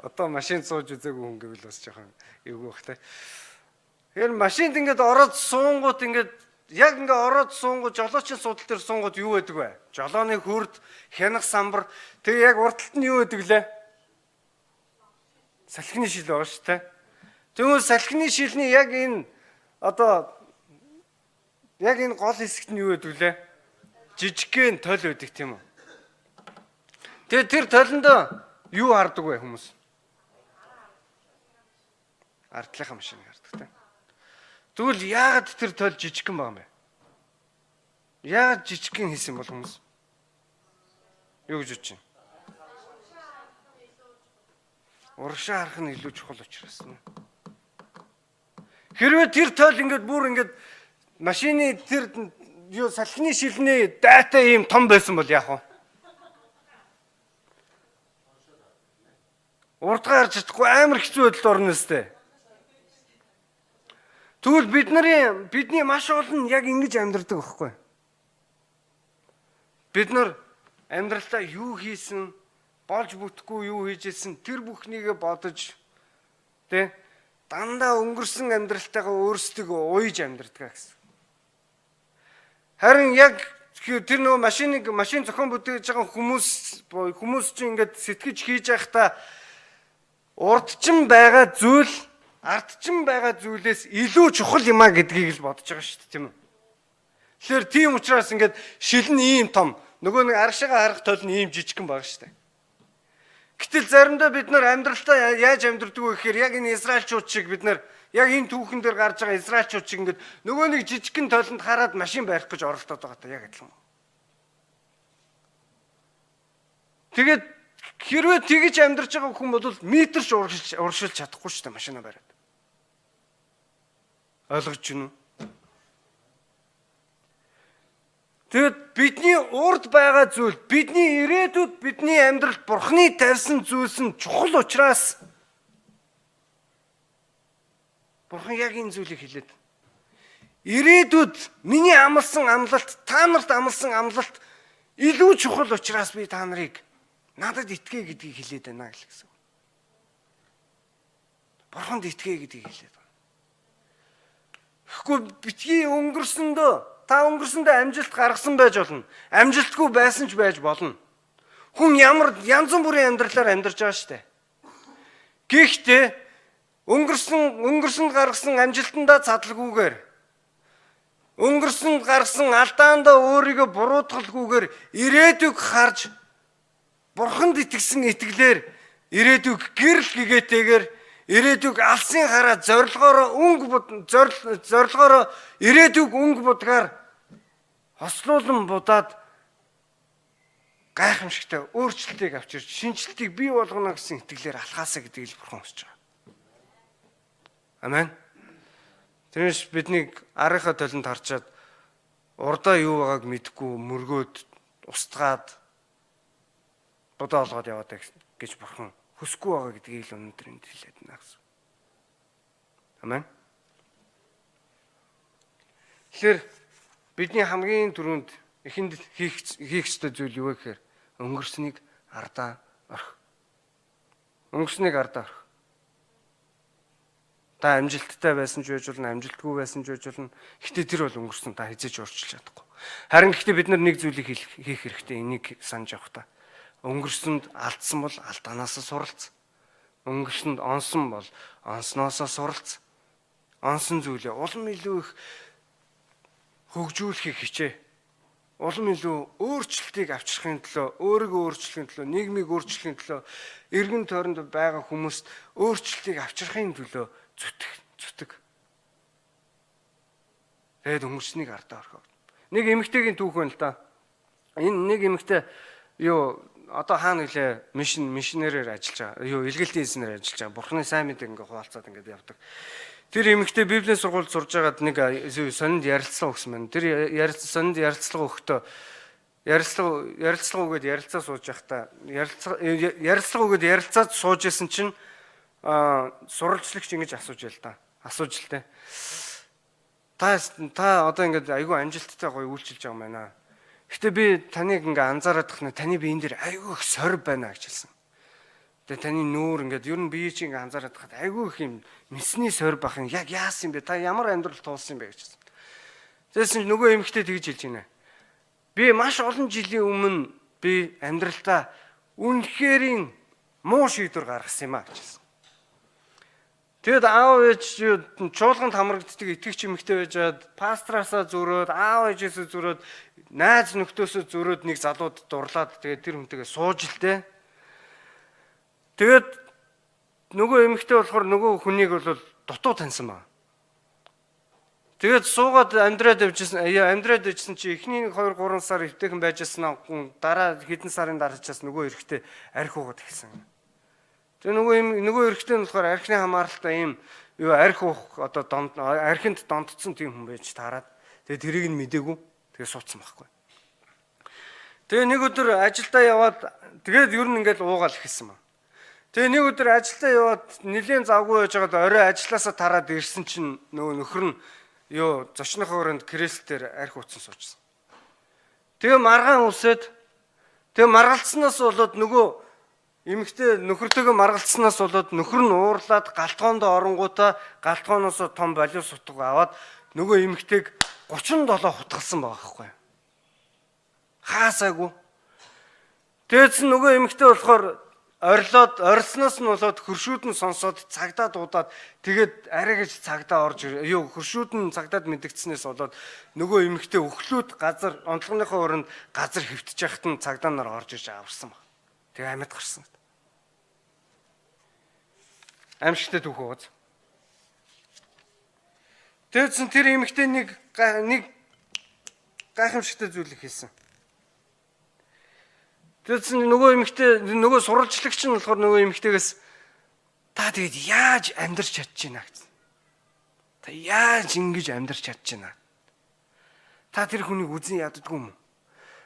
Одоо машинд сууж үзээгүй хүн гэвэл бас жоохон эвгүй бах тийм. Тэгэхээр машинд ингээд ороод суунгууд ингээд яг ингээд ороод суунгууд жолоочийн суудал дээр суунгууд юу байдаг вэ? Жолооны хөрд, хянах самбар, тэгээ яг урд талд нь юу байдаг лээ? Салхины шил байгаа шүү дээ. Тэгвэл салхины шилний яг энэ одоо яг энэ гол хэсэгт нь юу байдаг лээ? Жижигхэн толь байдаг тийм үү? Тэгээ тэр толиндоо юу хардаг вэ хүмүүс? Ардлынхаа машиныг хардаг тийм. Тэгвэл яагаад тэр толь жижигхэн байгаа юм бэ? Яагаад жижигхэн хийсэн бол хүмүүс? Юу гэж бодож байна? Урагшаа харах нь илүү чухал учраас. Хэрвээ тэр толь ингээд бүр ингээд Машины тэр юу салхины шилний дайтай ийм том байсан бол яах вэ? Урдгаа харж чадахгүй амар хэцүү байдалд орно өстэй. Тэгвэл бидний маш олон яг ингэж амьдардаг байхгүй. Бид нар амьдралдаа юу хийсэн, болж бүтэхгүй юу хийжсэн тэр бүхнийгээ бодож тэ дандаа өнгөрсөн амьдралтайгаа өөрсдийгөө уйж амьдардаг гэсэн. Харин яг тэр нөгөө машин зохион бүтээж байгаа хүмүүс чинь ингээд сэтгэж хийж байхдаа урдчин байгаа зүйл ардчин байгаа зүйлээс илүү чухал юм а гэдгийг л бодож байгаа шүү дээ, тийм үү? Тэгэхээр тийм учраас ингээд шил нь ийм том, нөгөө нэг аргашаага харах тойл нь ийм жижигхэн байгаа шүү дээ. Гэтэл заримдаа бид нар амьдралтаа яаж амьдрдаг вэ гэхээр яг энэ израилчууд шиг бид нар яг энэ түүхэн дээр гарч байгаа израилчууд шиг ингээд нөгөө нэг жижигхэн тойлонд хараад машин барих гэж оролдоод байгаа та яг адилхан. Тэгээд хэрвээ тэгж амьдарч байгаа хүн бол метрч урагшилж чадахгүй шүү дээ машина бариад. Ойлгож байна уу? Тэгэд бидний урд байгаа зүйл, бидний ирээдүйд, бидний амьдралд Бурхны тавьсан зүйлс нь чухал учраас Бурхан яг энэ зүйлийг хэлээд. Ирээдүйд миний амласан амлалт, та нарт амласан амлалт илүү чухал учраас би та нарыг надад итгээ гэдгийг хэлээд байна гэсэн. Бурханд итгээ гэдгийг хэлээд байна. Тэгэхгүй битгий өнгөрсөндөө та өнгөрсөндөө амжилт гаргасан байж болно. Амжилтгүй байсан ч байж болно. Хүн ямар янз бүрийн амьдралаар амьдарч байгаа шүү дээ. Гэхдээ өнгөрсөнд гаргасан амжилтандаа цадалгүйгээр өнгөрсөнд гаргасан алдаандаа өөрийгөө буруутгалгүйгээр ирээдүг харж Бурханд итгэсэн итгэлээр ирээдүг гэрэл гэгээтэйгээр ирээдүг алсын хараа зорилгоороо өнгө зорилгоороо ирээдүг өнгө будгаар хослуулан будаад гайхамшигтай өөрчлөлтийг авчирч шинэчлэлтийг бий болгоно гэсэн итгэлээр алхаасаа гэдгийг л Бурхан хүсэж байгаа. Амен. Тэрнээс биднийг арынхаа толинд харчаад урдаа юу байгааг мэдэхгүй мөргөөд устгаад будаа олгоод яваад гэж Бурхан хүсэхгүй байгаа гэдгийг л өнөөдөр энд хэлээд байна гэсэн. Амен. Тэгэхээр бидний хамгийн түрүүнд эхэнд хийх ёстой зүйл юу вэ гэхээр өнгөрснийг ардаа орхи. Өнгөрснийг ардаа орхи. Та амжилттай байсан ч байж болно, амжилтгүй байсан ч байж болно. Гэхдээ тэр бол өнгөрсөн, та хэзээ ч өөрчилж чадахгүй. Харин гэхдээ бид нар нэг зүйлийг хийх хэрэгтэй, энийг санаж авах та. Өнгөрсөнд алдсан бол алдаанаасаа суралц. Өнгөрсөнд онсон бол онсноосоо суралц. Онсон зүйлээ улам илүү их хөгжүүлэхийг хичээ. Улам илүү өөрчлөлтийг авчрахын төлөө, өөрийгөө өөрчлөхийн төлөө, нийгмийг өөрчлөхийн төлөө, эргэн тойронд байгаа хүмүүст өөрчлөлтийг авчрахын төлөө зүтг. Тэгээд өнгөрснийг ардаа орхио. Нэг эмэгтэйгийн түүх байна л да. Энэ нэг эмэгтэй юу одоо хаана гэлээ мишнэрээр ажиллаж байгаа. Юу илгэлтийн эзнэр ажиллаж байгаа. Бурхны сайн мэдээг ингээ хуваалцаад ингээд явдаг. Тэр эмэгтэй Библийн сургуульд сурж байгаад нэг сонинд ярилцлага өгсөн байна. Тэр сонинд ярилцлага өгөхдөө ярилцлага өгөөд ярилцаа сууж байхдаа ярилцлага өгөөд ярилцаад сууж исэн чинь сурвалжлагч ингэж асууж ял та. Асууж л тэ. Та одоо ингээд айгүй амжилттай гоё үйлчилж байгаа юм байна. Гэтэ би таныг ингээ анзаараад тахна таны биен дээр айгүй их сорив байна гэж хэлсэн. Тэгээ таны нүүр ингээд ер нь бие чи ингээ анзаараад тахад айгүй их юм мэсний сорив бах юм. Яг яасан юм бэ? Та ямар амьдрал туулсан юм бэ гэж хэлсэн. Тэгсэн чинь нөгөө эмэгтэй тэгж хэлж байна. Би маш олон жилийн өмнө би амьдралдаа үнэхэрийн муу шийдвэр гаргасан юм а гэж хэлсэн. Тэгэд аав ээж чуулганд хамрагддаг итгэгч эмэгтэй байжгаад пастораасаа зөрөөд аав ээжээсээ зөрөөд найз нөхдөөсөө зөрөөд нэг залууд дурлаад тэгээд тэр хүнтэйгээ сууж л дээ. Тэгээд нөгөө эмэгтэй болохоор нөгөө хүнийг бол дутуу таньсан ба. Тэгээд суугаад амьдраад явжсэн чи эхний 2 3 сар эвтэйхэн байжсэн дараа хэдэн сарын дараачаас нөгөө эрэгтэй арх уугаад эхэлсэн. Тэгээ нөгөө эрэгтэй нь болохоор архины хамааралтай ийм юу арх уух одоо архинд донтцсон тийм хүн байж таарад. Тэгээ тэрийг нь мдээгүй. Тэгээ суудсан байхгүй. Тэгээ нэг өдөр ажилдаа яваад тэгээд ер нь ингээл уугаал эхэлсэн ба. Тэгээ нэг өдөр ажилдаа яваад нилээн завгүй байж байгаад орой ажилласаа тараад ирсэн чинь нөгөө нөхөр нь юу зочныхоо өрөөнд креслээр дээр архи утсан суучсан. Тэгээ маргаан үсээд тэгээ маргалцсанаас болоод нөгөө эмэгтэй нөхөртөөгөө маргалцсанаас болоод нөхөр нь уурлаад галтгоонд оронгуудаа галтгооноос том болиус утга аваад нөгөө эмэгтэйг 37 хутгалсан байгаа байхгүй. Хаасаагүй. Тэгээс нөгөө эмэгтэй болохоор орилоод орилсноос нь болоод хөршүүд нь сонсоод цагдаа дуудаад тэгээд арай гэж цагдаа орж юу хөршүүд нь цагдаад мэдэгдснээс болоод нөгөө эмэгтэй өглөөд газар онцлогныхоо өрөнд газар хэвтэж яхад нь цагдаа нар орж ирж аварсан баг. Тэгээ амьд гарсан. Амьшигтэй түүх ууз. Тэгсэн тэр эмэгтэй нэг нэг гайхамшигтай зүйлийг хийсэн. Тэгсэн нөгөө эмэгтэй нөгөө сурвалжлагч нь болохоор нөгөө эмэгтэйгээс та тэгэд яаж амьдрч чадж байна гэсэн. Та яаж ингэж амьдрч чадж байна? Та тэр хүнийг үзэн яддаггүй юм уу?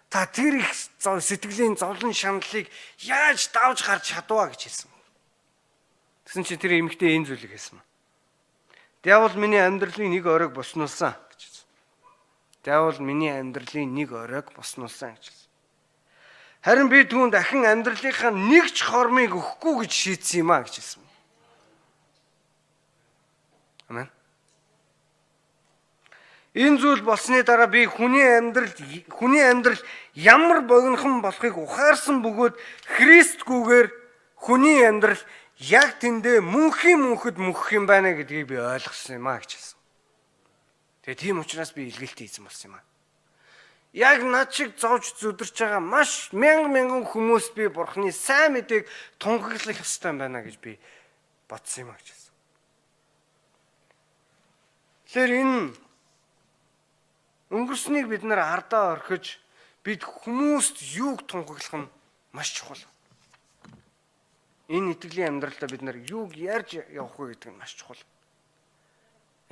Та тэр их сэтгэлийн зовлон шаналлыг яаж давж гарч чадваа гэж хэлсэн. Тэгсэн чинь тэр эмэгтэй энэ зүйлийг хэлсэн. Диавол миний амьдралын нэг оройг боснуулсан гэж хэлсэн. Диавол миний амьдралын нэг оройг боснуулсан гэж хэлсэн. Харин би түүнд дахин амьдралынхаа нэг ч хормыг өгөхгүй гэж шийдсэн юм а гэж хэлсэн. Амен. Энэ зүйл болсны дараа би хүний амьдрал ямар богинохон болохыг ухаарсан бөгөөд Христгүйгээр хүний амьдрал яг тэндээ мөнхийн мөнхөд мөнхөх юм байна гэдгийг би ойлгосон юм а гэж хэлсэн. Тэгээ тийм учраас би илгэлтэй эзэн болсон юм а. Яг над шиг зовж зүдэрч байгаа маш мянган мянган хүмүүс би Бурхны сайн мэдээг тунхаглах ёстой юм байна гэж би бодсон юм а гэж хэлсэн. Тэгэхээр энэ өнгөрснийг бид нар ардаа орхиж бид хүмүүст юуг тунхаглах нь маш чухал. Энэ итгэлийн амьдралдаа бид нар юуг ярьж явах вэ гэдэг нь маш чухал.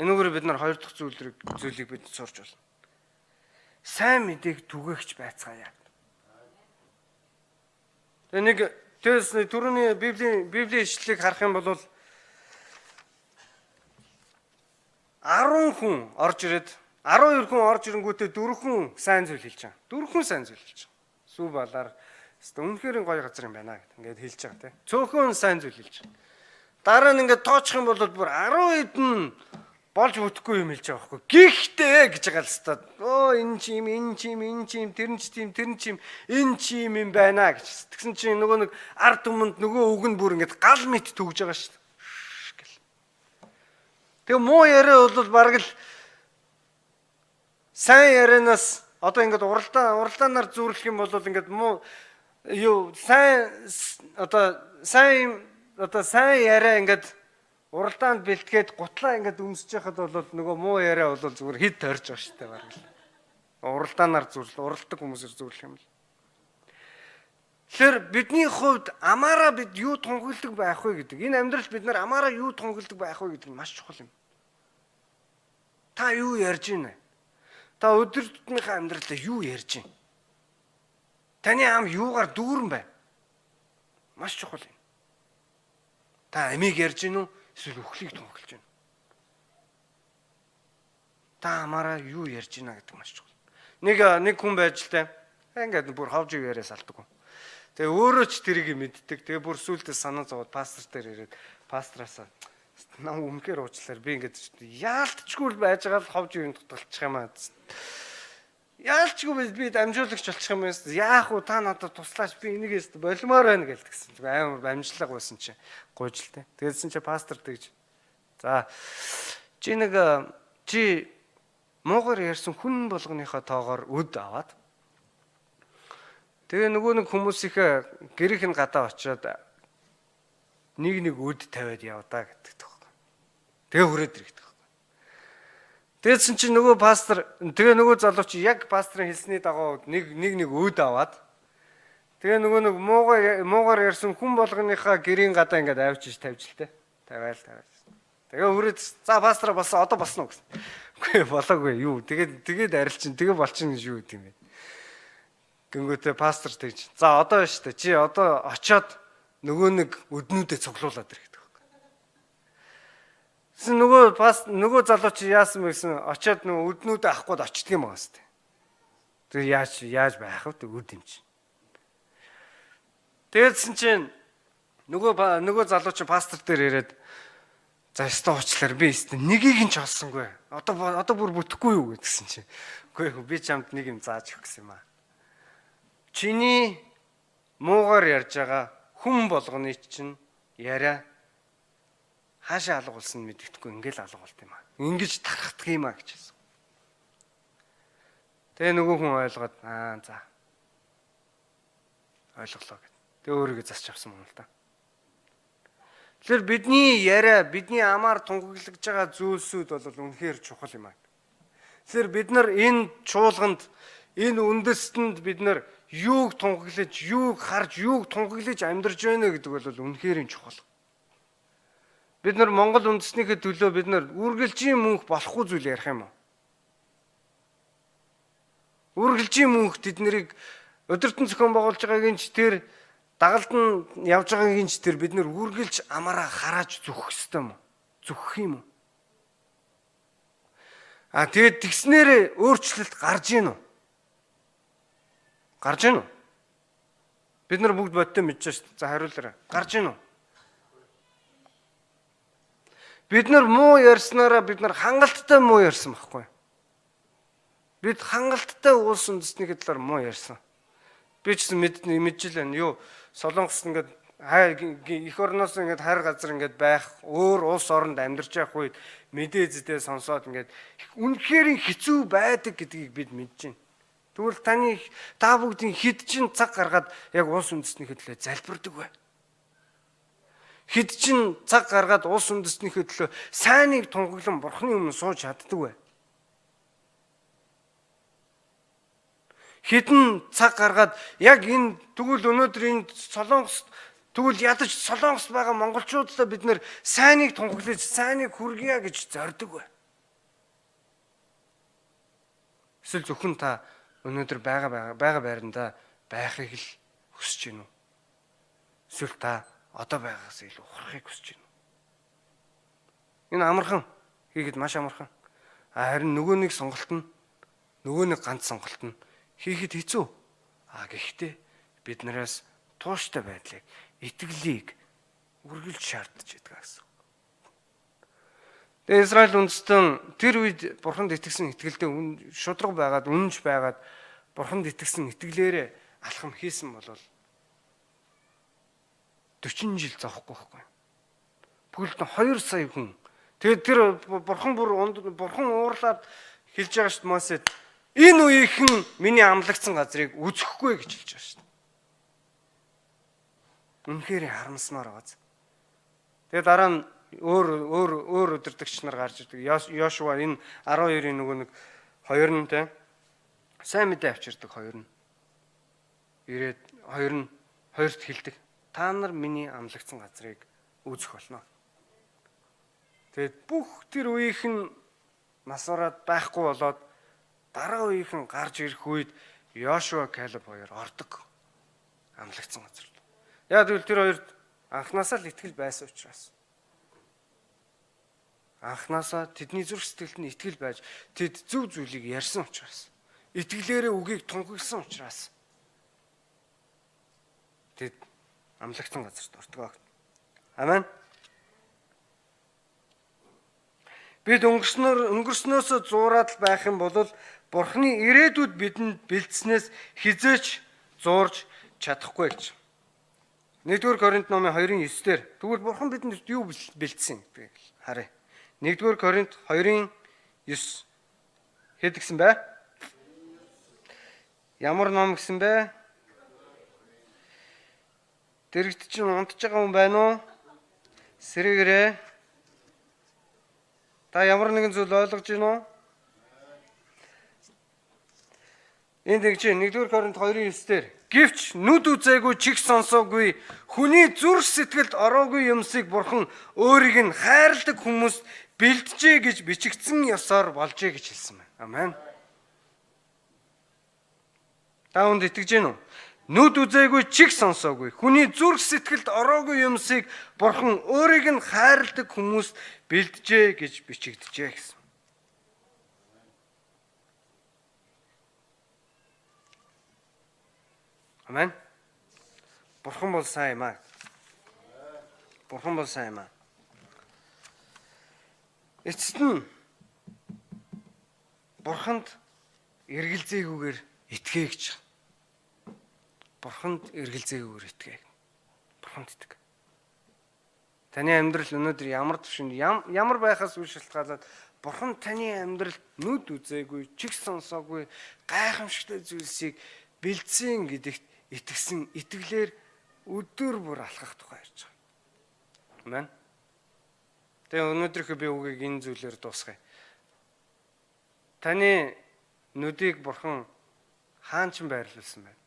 Энүүгээр бид нар хоёр дахь зүйлийг бид сурч байна. Сайн мэдээг түгээгч байцгаая. Тэгээ нэг тэгээс түрүүний Библийн ишлэлийг харах юм бол 10 хүн орж ирээд 12 хүн орж ирэнгүүтээ 4 хүн сайн зүйл хэлж байгаа. 4 хүн сайн зүйл хэлж байгаа. Сүү балаар өстө үнэхээр гоё газар юм байна гэд ингээд хэлж байгаа тийм. Цөөхөн сайн зүйл хэлж байгаа. Дараа нь ингээд тоочих юм бол бүр 10 хэдэн болж бүтэхгүй юм хэлж байгаа байхгүй. Гэхдээ гэж байгаа л өстө. Өө энэ чи юм, энэ чи юм, энэ чи юм, тэр нь ч тийм, тэр нь чи юм, энэ чи юм юм байна гэж. Тэгсэн чинь нөгөө нэг ард түмэнд нөгөө үг нь бүр ингээд гал мэт түгж байгаа шүү дээ. Гэл. Тэгээ муу яриа бол бараг л сайн ярианаас одоо ингээд уралдаанаар зүүрлэх юм бол ингээд муу юу сайн одоо сайн одоо сайн яриа ингээд уралдаанд бэлтгээд гутлаа ингээд өмсөж яхад бол нөгөө муу яриа бол зүгээр хэд тойрж байгаа шүү дээ бараг л. Уралдаанаар зүүрлэх, уралдаг хүмүүсээр зүүрлэх юм л. Тэгэхээр бидний хувьд амаараа бид юу тунхагладаг байх вэ гэдэг. Энэ амьдралд бид нар амаараа юу тунхагладаг байх вэ гэдэг нь маш чухал юм. Та юу ярьж байна? Та өдөр тутмынхаа амьдралдаа юу ярьж байна? Таны ам юугаар дүүрэн байна? Маш чухал юм. Та амийг ярьж гин үү? Эсвэл үхлийг тунхаглаж байна? Та амаараа юу ярьж байна гэдэг маш чухал. Нэг хүн байж л та ингээд бүр ховж яриас алддаг. Тэгээ өөрөө ч тэрийг мэддэг. Тэгээ бүр сүултээ санаа зовоод пастор дээр ирээд пастораасаа нам үнэхээр уучлаар би ингээд яалтчгүй байж байгаа л ховж юм дутгалчих юм аа. Яалчгүй би дамжуулагч болчих юм байна. Яах вэ та надад туслаач би энийгээс болмоор байна гэлтгсэн. Амар амжилтлага байсан чинь гуйжлээ. Тэгэлсэн чи пастор тэгж. За чи нэг чи муугар ярьсан хүн болгоныхоо тоогоор өд аваад тэгээ нөгөө нэг хүмүүсийнхээ гэрийнх нь гадаа очиод нэг нэг өд тавиад явдаа гэдэг тоххой. Тэгээ хүрээд ирэх. Тэгэлсэн чинь нөгөө пастор тэгээ нөгөө залуу чи яг пасторын хэлсний дагуу нэг нэг өд аваад тэгээ нөгөө нэг муугаар ярьсан хүн болгоныхаа гэрийн гадаа ингээд авчиж тавьж л тэ. Тавиал тавиал. Тэгээ хүрээд за пастор болсон одоо болсон уу гэсэн. Үгүй болоогүй юу. Тэгээд тэгээд арилчин тэгээ болчин гэж юу гэдэг юм бэ. Гингүүтээ пастор тэгж. За одоо шүү дээ. Чи одоо очиод нөгөө нэг өднүүдээ цуглуулад ир гэдэг. Тэгсэн нөгөө бас нөгөө залуу чи яасан бэ гэсэн очиод нөгөө өднүүдээ авах гээд очдөг юм аа хэвээ. Тэр яаж байх вэ өд юм чи. Тэгээдсэн чинь нөгөө залуу чи пастор дээр ирээд за өстө уучлаар би өстө нэгийг нь ч олсонгүй. Одоо бүр бүтэхгүй юу гэдгсэн чинь. Үгүй ээ би чамд нэг юм зааж өгөх гэсэн юм аа. Чиний муугар ярьж байгаа хүн болгоны чинь яриа хаашаа алга болсон мэддэхгүй ингээл алга болт юм аа. Ингэж тархдаг юм аа гэж хэлсэн. Тэгээ нөгөө хүн ойлгоод аа за ойлголоо гэд. Тэгээ өөрийгөө засч авсан юм л да. Тэгэхээр бидний яриа, бидний амаар тунхаглаж байгаа зүйлсүүд бол үнэхээр чухал юм аа. Тэгэхээр бид нар энэ чуулганд, энэ үндэстэнд бид нар юуг тунхаглаж, юуг харж, юуг тунхаглаж амьдарч байна гэдэг бол үнэхээр чухал. Бид нар Монгол үндэснийхээ төлөө бид нар үргэлжийн мөнх болохгүй зүйл ярих юм уу? Үргэлжийн мөнх тэднийг удирдан зохион байгуулж байгаагийн ч тэр дагалд нь явж байгаагийн ч тэр бид нар үргэлж амаараа харааж зүхэх ёстой юм уу? Зүхэх юм уу? А тэгээд тэгснээрээ өөрчлөлт гарч ийн үү? Гарч ийн үү? Бид нар бүгд бодтой мэдэж шүү дээ. За хариулаарай. Гарч ийн үү? Бид нар муу ярьснараа бид нар хангалттай муу ярьсан байхгүй. Бид хангалттай улс үндэстнийхээ талаар муу ярьсан. Би ч гэсэн мэдж л байна. Юу Солонгос ингээд эх орноос ингээд хайр газар ингээд байх өөр улс оронд амьдарч явах үед мэдээ зэдээ сонсоод ингээд үнэхээр хэцүү байдаг гэдгийг бид мэдж байна. Тэгвэл таны та бүгдийн хэд чин цаг гаргаад яг улс үндэстнийхээ төлөө залбирдаг вэ? Хэд чин цаг гаргаад улс үндэстнийхээ төлөө сайныг тунхаглан бурхны өмнө сууж чаддаг вэ? Хэдэн цаг гаргаад яг энэ тэгвэл өнөөдөр энэ Солонгост тэгвэл ядаж Солонгост байгаа монголчуудаа бид нэр сайныг тунхаглаж сайныг хүргье гэж зорддог бай. Эсвэл зөвхөн та өнөөдөр байгаа байрандаа байхыг л хүсэж гинүү? Эсвэл та одоо байгаагаас илүү ухрахыг хүсэж гинүү? Энэ амархан хийхэд маш амархан. Харин нөгөө нэг сонголт нь нөгөө нэг ганц сонголт нь хийхэд хэцүү. А гэхдээ биднээс тууштай байдлыг, итгэлийг үргэлж шаардж байдаг гэсэн. Тэгээ Израиль үндэстэн тэр үед бурханд итгэсэн итгэлдээ шудраг байгаад, үнэнч байгаад бурханд итгэсэн итгэлээрээ алхам хийсэн бол 40 жил зовхгүй байхгүй. Бүхэлд нь 2 сая хүн. Тэгээд тэр бурхан бүр бурхан уурлаад хэлж байгаа шүү дээ Мосед. Энэ үеийнхэн миний амлагдсан газрыг үзэхгүй гэж хэлж байгаа шүү дээ. Үнэхээр харамсмаар байгааз. Тэгээ дараа нь өөр удирдагч нар гарч ирдэг. Йошуа энэ 12-ийн нөгөө нэг хоёр нь те сайн мэдээ авчирдаг хоёр нь. Ирээд хоёр нь хоёрт хэлдэг. Та нар миний амлагдсан газрыг үзэх болно. Тэгээд бүх тэр үеийнх нь нас ороод байхгүй болоод дараа үеийнхэн гарч ирэх үед Йошуа Калеб хоёр ордог амлагдсан газар. Яг тэгвэл тэр хоёрт анхнаасаа л итгэл байсан учраас анхнаасаа тэдний зүрх сэтгэлд нь итгэл байж тэд зөв зүйлийг ярьсан учраас итгэлээрээ үгийг тунхагласан учраас тэд амлагдсан газарт ордог. Амен. Бид өнгөрснөөсөө зуураад л байх юм бол Бурхны ирээдүйд бидэнд бэлдснээс хизээч зуурж чадахгүй гэж. 1-р Коринт номын 2-ын 9 дээр тэгвэл Бурхан бидэнд юу бэлдсэн гэдгийг харъя. 1-р Коринт 2-ын 9 хэд гэсэн бэ? Ямар ном гэсэн бэ? Дэрэгт чинь унтж байгаа хүн байна уу? Сэрэгэрээ. Та ямар нэгэн зүйл ойлгож байна уу? Энд тэгж 1-р Коринт 2-ын 9 дээр Гэвч нүд үзээгүй, чих сонсоогүй, хүний зүрх сэтгэлд ороогүй юмсыг Бурхан өөрийг нь хайрладаг хүмүүст бэлджээ гэж бичигдсэн ёсоор болжээ гэж хэлсэн байна. Амен. Та хүнд итгэж гин үү? Нүд үзээгүй, чих сонсоогүй, хүний зүрх сэтгэлд ороогүй юмсыг Бурхан өөрийг нь хайрладаг хүмүүст бэлджээ гэж бичигджээ гэсэн. Амен. Бурхан бол сайн юм аа. Бурхан бол сайн юм аа. Эцэст нь Бурханд эргэлзээгүйгээр итгээ гэж. Бурханд эргэлзээгүйгээр итгээ. Бурханд итг. Таны амьдрал өнөөдөр ямар түвшинд ямар байхаас үл шалтгаалаад Бурхан таны амьдралд нүд үзээгүй, чих сонсоогүй гайхамшигтай зүйлсийг бэлдсэн гэдэгт итгэсэн итгэлээр өдөр бүр алхах тухай ярьж байгаа. Амен. Тэгээ өнөөдрийнхөө би үгийг энэ зүйлээр дуусгая. Таны нүдийг Бурхан хаан ч байрлуулсан байна?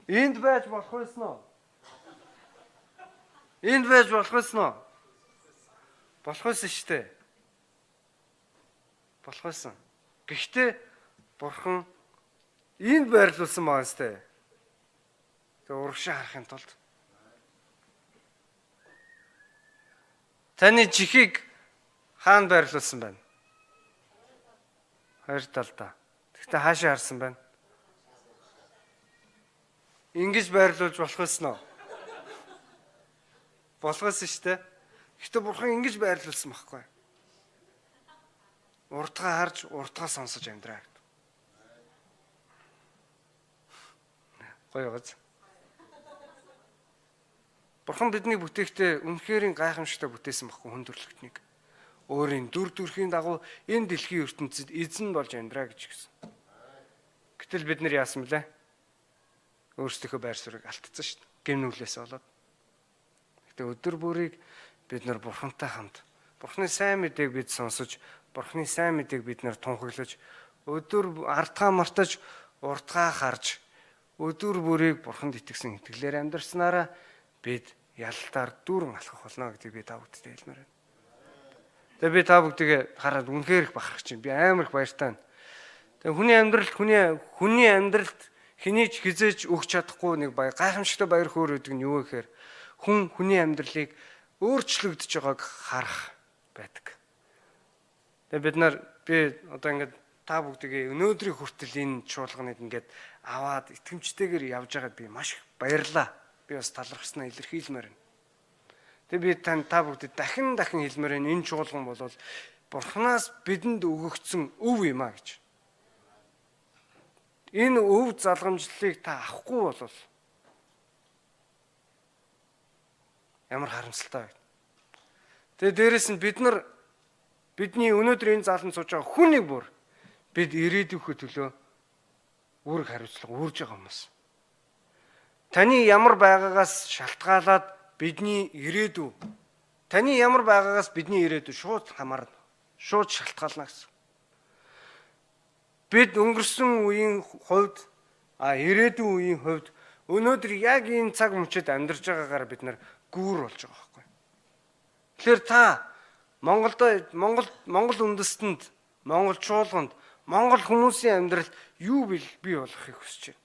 Энд байж болох байсан уу? Энд байж болох байсан уу? Болох байсан шүү дээ. Болох байсан. Гэхдээ Бурхан энд байрлуулсан байгаа сте. Тэгээ урагшаа харахын тулд таны чихийг хаана байрлуулсан байна? Хоёр талдаа. Гэхдээ хаашаа харсан байна? Ингэж байрлуулж болох байсан уу? Болох байсан шүү дээ. Гэхдээ Бурхан ингэж байрлуулсан байхгүй. Урдгаа харж, урдгаа сонсож амьдраа гэдэг. Гоё гоц. Бурхан биднийг бүтээхдээ үнэхэрийн гайхамшигтай бүтээсэн байхгүй хүн төрлөختнийг. Өөрийн дүр төрхийн дагуу энэ дэлхийн ертөнцид эзэн болж амьдраа гэж гисэн. Гэтэл бид нар яасан бэлээ? Өөрсдийнхөө байр суурийг алдсан шүү дээ. Гэм нүглээс болоод. Гэтэ өдөр бүрийг бид нар Бурхантай хамт Бурханы сайн мэдээг бид сонсож, Бурханы сайн мэдээг бид нар тунхаглаж, өдөр ардгаа мартаж, урдгаа харж, өдөр бүрийг Бурханд итгэсэн итгэлээр амьдарснараа бид ялалтаар дүүрэн алхах болно гэдгийг би та бүгдтэй хэлмээр байна. Тэгээ би та бүгдийг хараад үнэхээр их бахархаж байна. Би амар их баяртай байна. Тэгээ хүний амьдралд хүний амьдралд хэний ч хизээж өгч чадахгүй нэг баяр гайхамшигтай баяр хөөр гэдэг нь юу вэ гэхээр хүн хүний амьдралыг өөрчлөгдөж байгааг харах байдаг. Тэгээ бид нар би одоо ингээд та бүгдийг өнөөдрийн хүртэл энэ чуулганыг ингээд аваад итгэмжтэйгээр явж байгаад би маш их баярлаа. Би бас талархснаа илэрхийлмээр байна. Тэгээ би та бүгдэд дахин дахин хэлмээр байна. Энэ чуулган бол Бурханаас бидэнд өгөгдсөн өв юм а гэж. Энэ өв залгамжлалыг та авахгүй бол ямар харамсалтай вэ? Тэгээ дээрэс нь бид нар бидний өнөөдөр энэ зааланд сууж байгаа хүн нэг бүр бид ирээдүйнхөө төлөө үүрэг хариуцлага үүрж байгаа хүмүүс. Таны ямар байгаагаас шалтгаалаад бидний ирээдүй, таны ямар байгаагаас бидний ирээдүй шууд хамаарна. Шууд шалтгаална гэсэн. Бид өнгөрсөн үеийн хувьд, ирээдүйн үеийн хувьд өнөөдөр яг энэ цаг мөчид амьдарч байгаагаар бид нар гүүр болж байгаа байхгүй. Тэгэхээр та Монголд Монгол үндэстэнд, Монгол чуулганд, Монгол хүмүүсийн амьдралд юу бий болохыг хүсэж байна?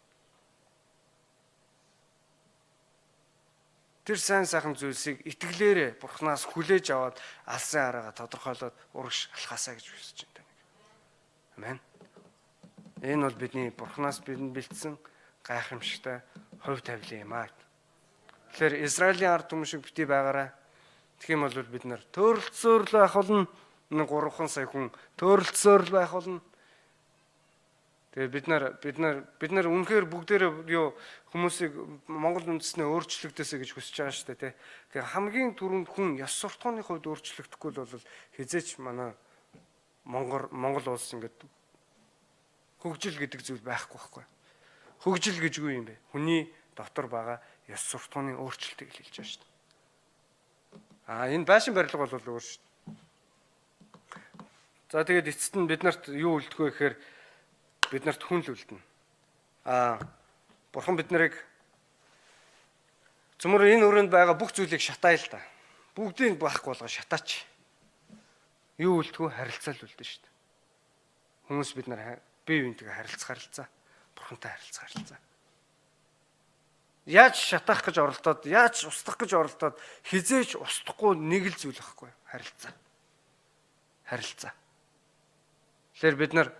Тэр сайн сайхан зүйлсийг итгэлээрээ Бурханаас хүлээж аваад алсын араагаа тодорхойлоод урагш алхаасаа гэж хүсэж байна таныг. Амен. Энэ бол бидний Бурханаас бидэнд бэлдсэн гайхамшигтай хувь тавилан юм аа. Тэгэхээр Израилийн ард түмэн шиг бити байгаарай. Тэгэх юм бол бид нар төөрөлдсөөр л байх болно. 3 сая хүн төөрөлдсөөр л байх болно. Тэгээ бид нар үнэхээр бүгдээрээ юу хүмүүсийг Монгол үндэснээ өөрчлөгдөөсэй гэж хүсэж байгаа шүү дээ, тэ. Тэгээ хамгийн түрүүнд хүн ёс суртахууны хувьд өөрчлөгдөхгүй л бол хизээч манай Монгол улс ингээд хөгжил гэдэг зүйл байхгүй байхгүй. Хөгжил гэж юу юм бэ? Хүний дотор байгаа ёс суртахууны өөрчлөлтийг л хэлж байгаа шүү дээ. Энэ байшин барилга бол өөр шүү дээ. За тэгээд эцэст нь бид нарт юу үлдэх вэ гэхээр бид нарт хүн л үлдэнэ. Бурхан бид нарыг цөмөр энэ өрөөнд байгаа бүх зүйлийг шатаая л да. Бүгдийг байхгүй болгоо шатаач. Юу үлдэх вэ? Харилцаа л үлдэн шүү дээ. Хүмүүс бид нар бие биентэйгээ харилцах харилцаа, Бурхантай харилцах харилцаа. Яаж шатаах гэж оролдоод, яаж устгах гэж оролдоод хизээж устдахгүй нэг л зүйл байхгүй харилцаа. Харилцаа. Тэгэхээр бид нар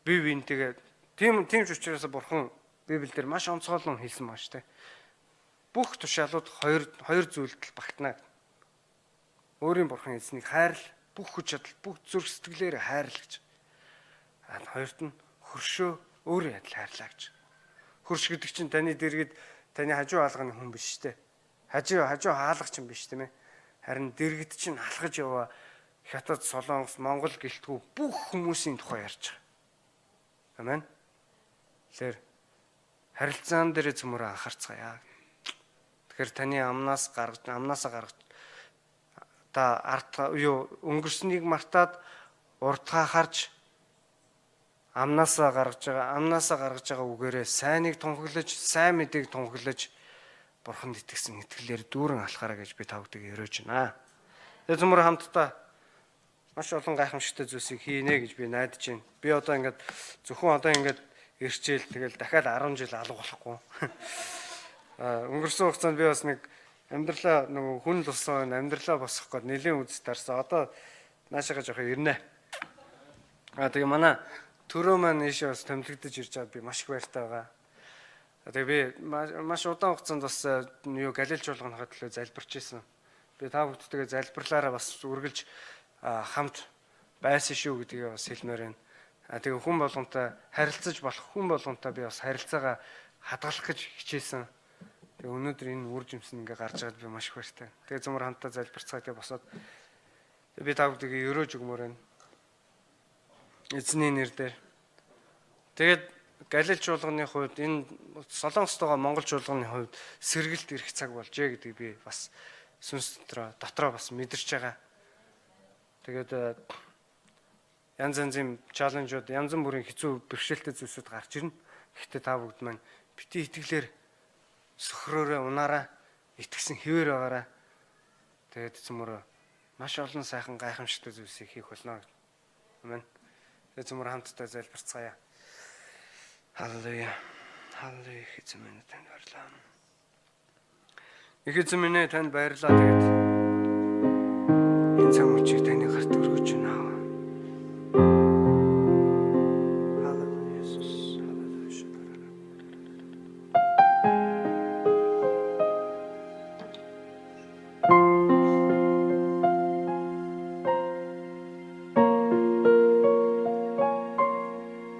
бие биентэйгээ тийм ч учраас Бурхан Библиэлд маш онцгойлон хэлсэн маш тэ. Бүх тушаалууд хоёр зүйлд л багтана. Өөрийн Бурхан эзнийг хайрл, бүх хүч чадал, бүх зүрх сэтгэлээр хайрл гэж. А хоёрт нь хөршөө өөрийн адил хайрлаа гэж. Хөрш гэдэг чинь таны дэргэд таны хажуу хаалганы хүн биш тэ. Хажуу хаалгач юм биш тийм ээ. Харин дэргэд чинь алхаж яваа Хятад, Солонгос, Монгол гэлтгүү бүх хүмүүсийн тухай ярьж байгаа. Амен. Тэгэхээр харилцаан дээр цөмөрөө анхаарцгаая. Тэгэхээр таны амнаас гаргаж, амнаасаа гаргаж та ард юу өнгөрснийг мартаад урдгаа харж амнаасаа гаргаж байгаа үгээрээ сайныг тунхаглаж, сайн мэдээг тунхаглаж Бурханд итгэсэн итгэлээр дүүрэн алхаараа гэж би та бүдгийг өрөөж байна. Тэгээ цөмөр хамтдаа маш олон гайхамшигтай зүйлсийг хийнэ гэж би найдаж байна. Би одоо ингээд зөвхөн одоо ингээд ирчээл тэгэл дахиад 10 жил алга болохгүй. Өнгөрсөн хугацаанд би бас нэг амьдралаа нөгөө хүн л болсон амьдралаа босгох гээд нэлийн үз дарсан. Одоо наашаага жоох ирнэ. Тэгээ манай төрөө маань ийшээ бас томилогдож ирж байгаад би маш их баяртай байгаа. Тэгээ би маш удаан хугацаанд бас юу Галил чуулганыхаа төлөө залбирч исэн. Би та бүхдтэйгээ залбирлаараа бас үргэлж хамт байсан шүү гэдгийг бас хэлмээр байна. Тэгээ хүн болгонтой харилцаж болох хүн болгонтой би бас харилцаагаа хадгалах гэж хичээсэн. Тэгээ өнөөдөр энэ үр жимс нь ингээ гарч байгаад би маш их баяртай. Тэгээ зумар хамтдаа залбирцгаа тэгээ босоод би та бүхдийг өрөөж өгмөр байна. Эзний нэрээр. Тэгээд Галил чуулганы хувьд энэ Солонгост байгаа Монгол чуулганы хувьд сэргэлт ирэх цаг болжээ гэдгийг би бас сүнс дотроо бас мэдэрч байгаа. Тэгээд янз янзын challenge ууд, янз бүрийн хэцүү бэрхшээлтэй зүйлсүүд гарч ирнэ. Гэхдээ та бүгд маань бити итгэлээр сөхрөөрөө унаараа итгэсэн хэвээр байгаараа. Тэгээд цөмөрөө маш олон сайхан гайхамшигтай зүйлсийг хийх болно. Амен. Тэгээд цөмөр хамтдаа залбирцгаая. Халелуя. Халелуя, их эзэн минь танд баярлалаа. Их эзэн минь танд баярлалаа. Тэгээд энэ цаг мөчийг